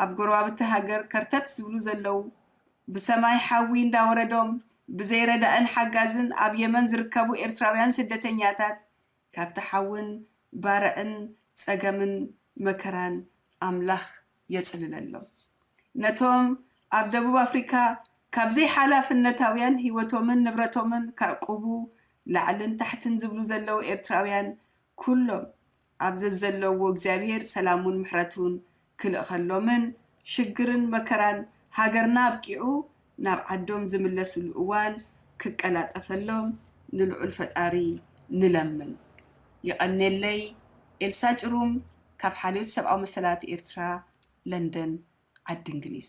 ኣብ ጎረባብቲ ሃገር ከርተት ዝብሉ ዘለዉ ብሰማይ ሓዊ እንዳወረዶም ብዘይረዳእን ሓጋዝን ኣብ የመን ዝርከቡ ኤርትራውያን ስደተኛታት ካብቲ ሓውን ባርዕን ጸገምን መከራን ኣምላኽ የጽልለሎም። ነቶም ኣብ ደቡብ ኣፍሪካ ካብ ዘይሓላፍነታውያን ህይወቶምን ንብረቶምን ከዕቁቡ ላዕልን ታሕትን ዝብሉ ዘለዉ ኤርትራውያን ኩሎም ኣብ ዘዘለዎ እግዚኣብሔር ሰላሙን ምሕረቱን ክልእኸሎምን ሽግርን መከራን ሃገርና ኣብቂዑ ናብ ዓዶም ዝምለስሉ እዋን ክቀላጠፈሎም ንልዑል ፈጣሪ ንለምን። የቐኔለይ። ኤልሳ ጭሩም ካብ ሓልዮት ሰብኣዊ መሰላት ኤርትራ፣ ለንደን፣ ዓዲ እንግሊዝ።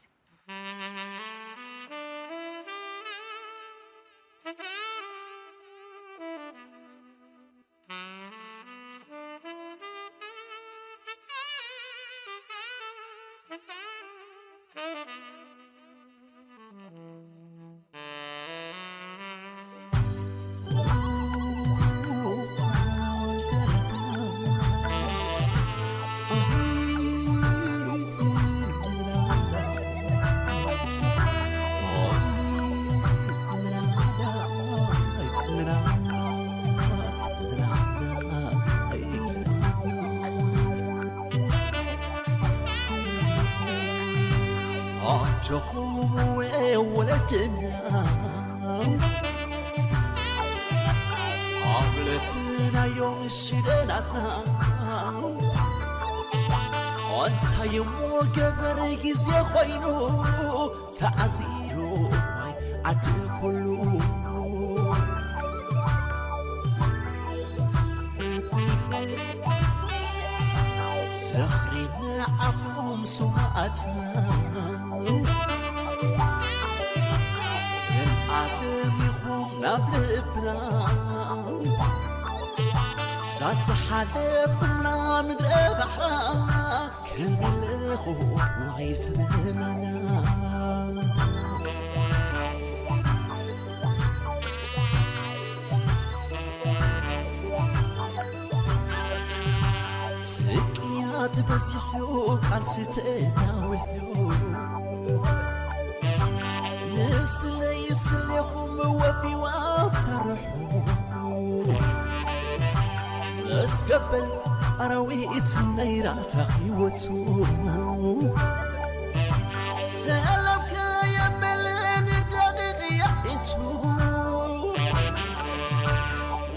ኣጆኹም ወለድና ኣብ ልብናዮም ስደናትና እንታይ እሞ ገበር ግዜ ኮይኑ ተኣዝዩ ዓዲ ኩሉ ዝኽሪ ንዓኹም ስውኣትና ዘልኣለም ይኹም ናብ ልብና ዛዝሓለፍኩምና ምድረ ባሕራ ክምልኹ ኣይትመና ስቅያት በዚሑ ቃልሲ ተናዊሑ ንስለይ ስሌኹም ወፊዋ ተርሑ መስገበል ኣራዊት ነይራ ተኺወቱ ሰላም ከየበለን ደቂቕ ያእንቱ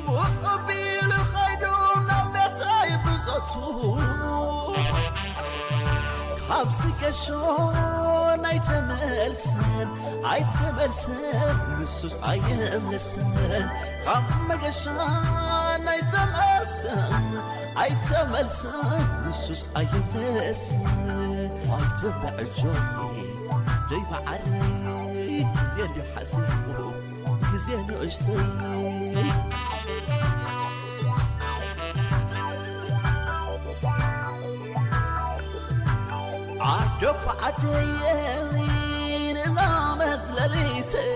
ብቕቢሉ ኸይዱ ናብ ቤተይ ብዞቱ ኣብዚ ገሾን ኣይተመልሰን፣ ኣይተመልሰን፣ ንሱስ ኣየምልሰን። ካብ መገሻን ኣይተመልሰን፣ ኣይተመልሰን፣ ንሱስ ኣየምልሰን። ኣይትበዕጆኒ ደይ መዓረይ፣ ግዜ እንዲዩ ሓሲቡ፣ ግዜ ንእሽተይ። ዓደቦ ዓደየይ፣ ንዛ መዝለሊተይ፣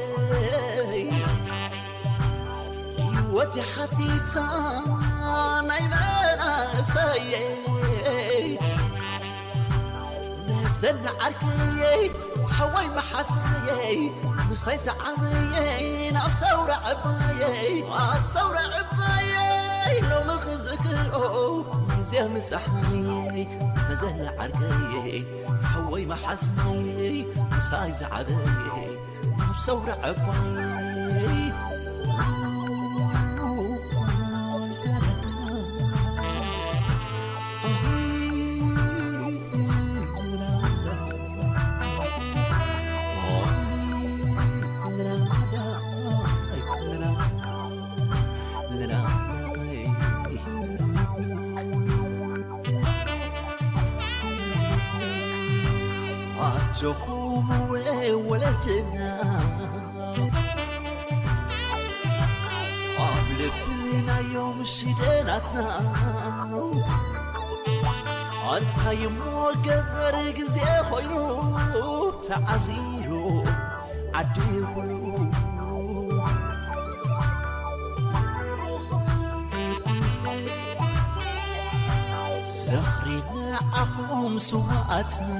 ህይወት ሓቲታ ናይ መናእሰየይ። መዘና ዓርከየይ፣ ሓወይ መሓዛየይ፣ ምሳይ ዝዓበየይ፣ ናብ ሰውራ ዕባየይ፣ ኣብ ሰውራ ዕባየይ፣ ሎሚ ክዝክሮ ግዜ ምሳሓየይ። መዘና ዓርከየይ፣ ሓወይ መሓዛየይ፣ ምሳይ ዝዓበየይ፣ ኣብ ሰውራ ዕባየይ። ኣጆኹም ወለድና፣ ኣብ ልብና እዮም ሽደናትና። እንታይ እሞ ገበር ግዜ ኮይኑ ተዓዚሩ ዓዲ ኩሉ። ዝኽሪ ንዓኹም ስውኣትና፣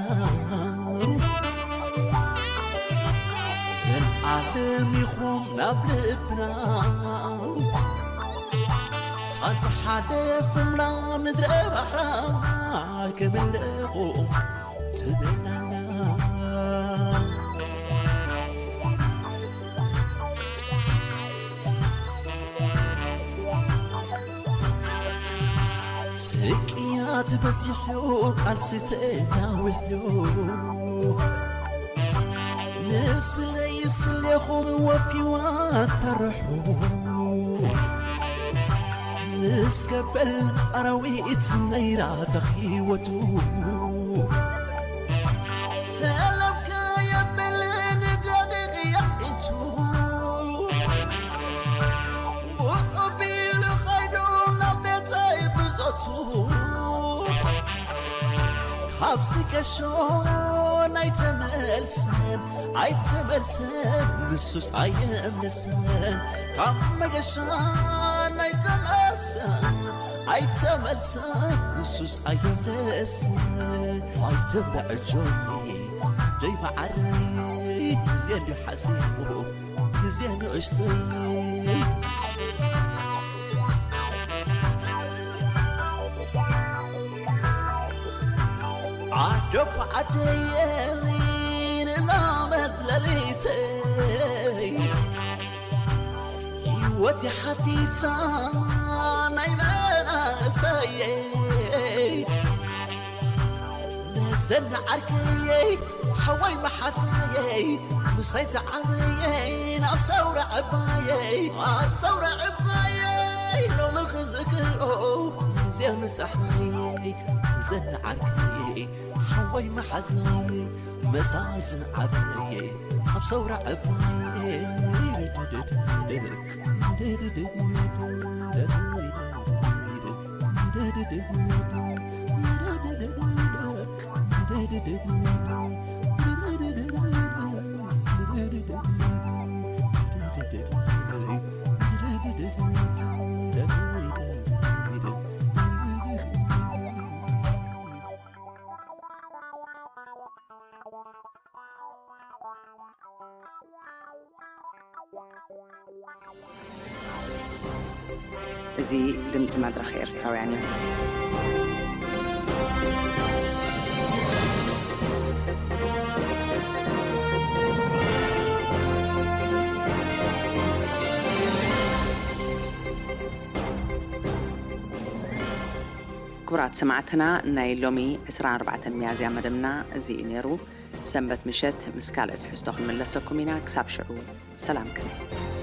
ዘልኣለም ኢኹም ናብ ልብና። ታዝሓለፍኩምላ ምድረ ባሕራ ክምለኹ ትብላና። ስቅያት በዚሑ ቃልሲ ተናዊሑ፣ ንስለይ ስሌኹም ወፊዋ ተርሑ፣ ምስ ገበል ኣራዊት ነይራ ተኽሂወቱ። ሰላም ከየብል ንደቂቕ የዒንቱ፣ ብቕቢሉ ኸይዱ ናብ ቤተይ ብዞቱ። ካብዚ ገሾን ኣይተመልሰን፣ ኣይተመልሰን፣ ንሱስ ኣየምልሰን። ካብ መገሻን ኣይተመልሰን፣ ኣይተመልሰን፣ ንሱስ ኣየምልሰን። ኣይትበዕጆኒ ደይ መዓረይ፣ ግዜ እንዲዩ ሓሲቡ፣ ግዜ ንእሽተይ። ዓደቦ ዓደየይ፣ ንዛ መዝለሊተይ፣ ህይወት ሓቲታ ናይ መናእሰየይ። መዘና ዓርከየይ፣ ሓወይ መሓዛየይ፣ ምሳይ ዝዓበየይ፣ ናብ ሰውራ ዕባየይ፣ ኣብ ሰውራ ዕባየይ፣ ሎሚ ክዝክሮ ግዜ ምሳሓየይ። መዘና ዓርከየይ፣ ሓወይ መሓዛየይ፣ ምሳይ ዝዓበየይ፣ ኣብ ሰውራ ዕባየይ። እዚ ድምጺ መድረኽ ኤርትራውያን እዩ። ክቡራት ሰማዕትና፣ ናይ ሎሚ ዕስራን ኣርባዕተን ሚያዝያ መደብና እዚ እዩ ነይሩ። ሰንበት ምሸት ምስ ካልእ ትሕዝቶ ክንምለሰኩም ኢና። ክሳብ ሽዑ ሰላም ከነ።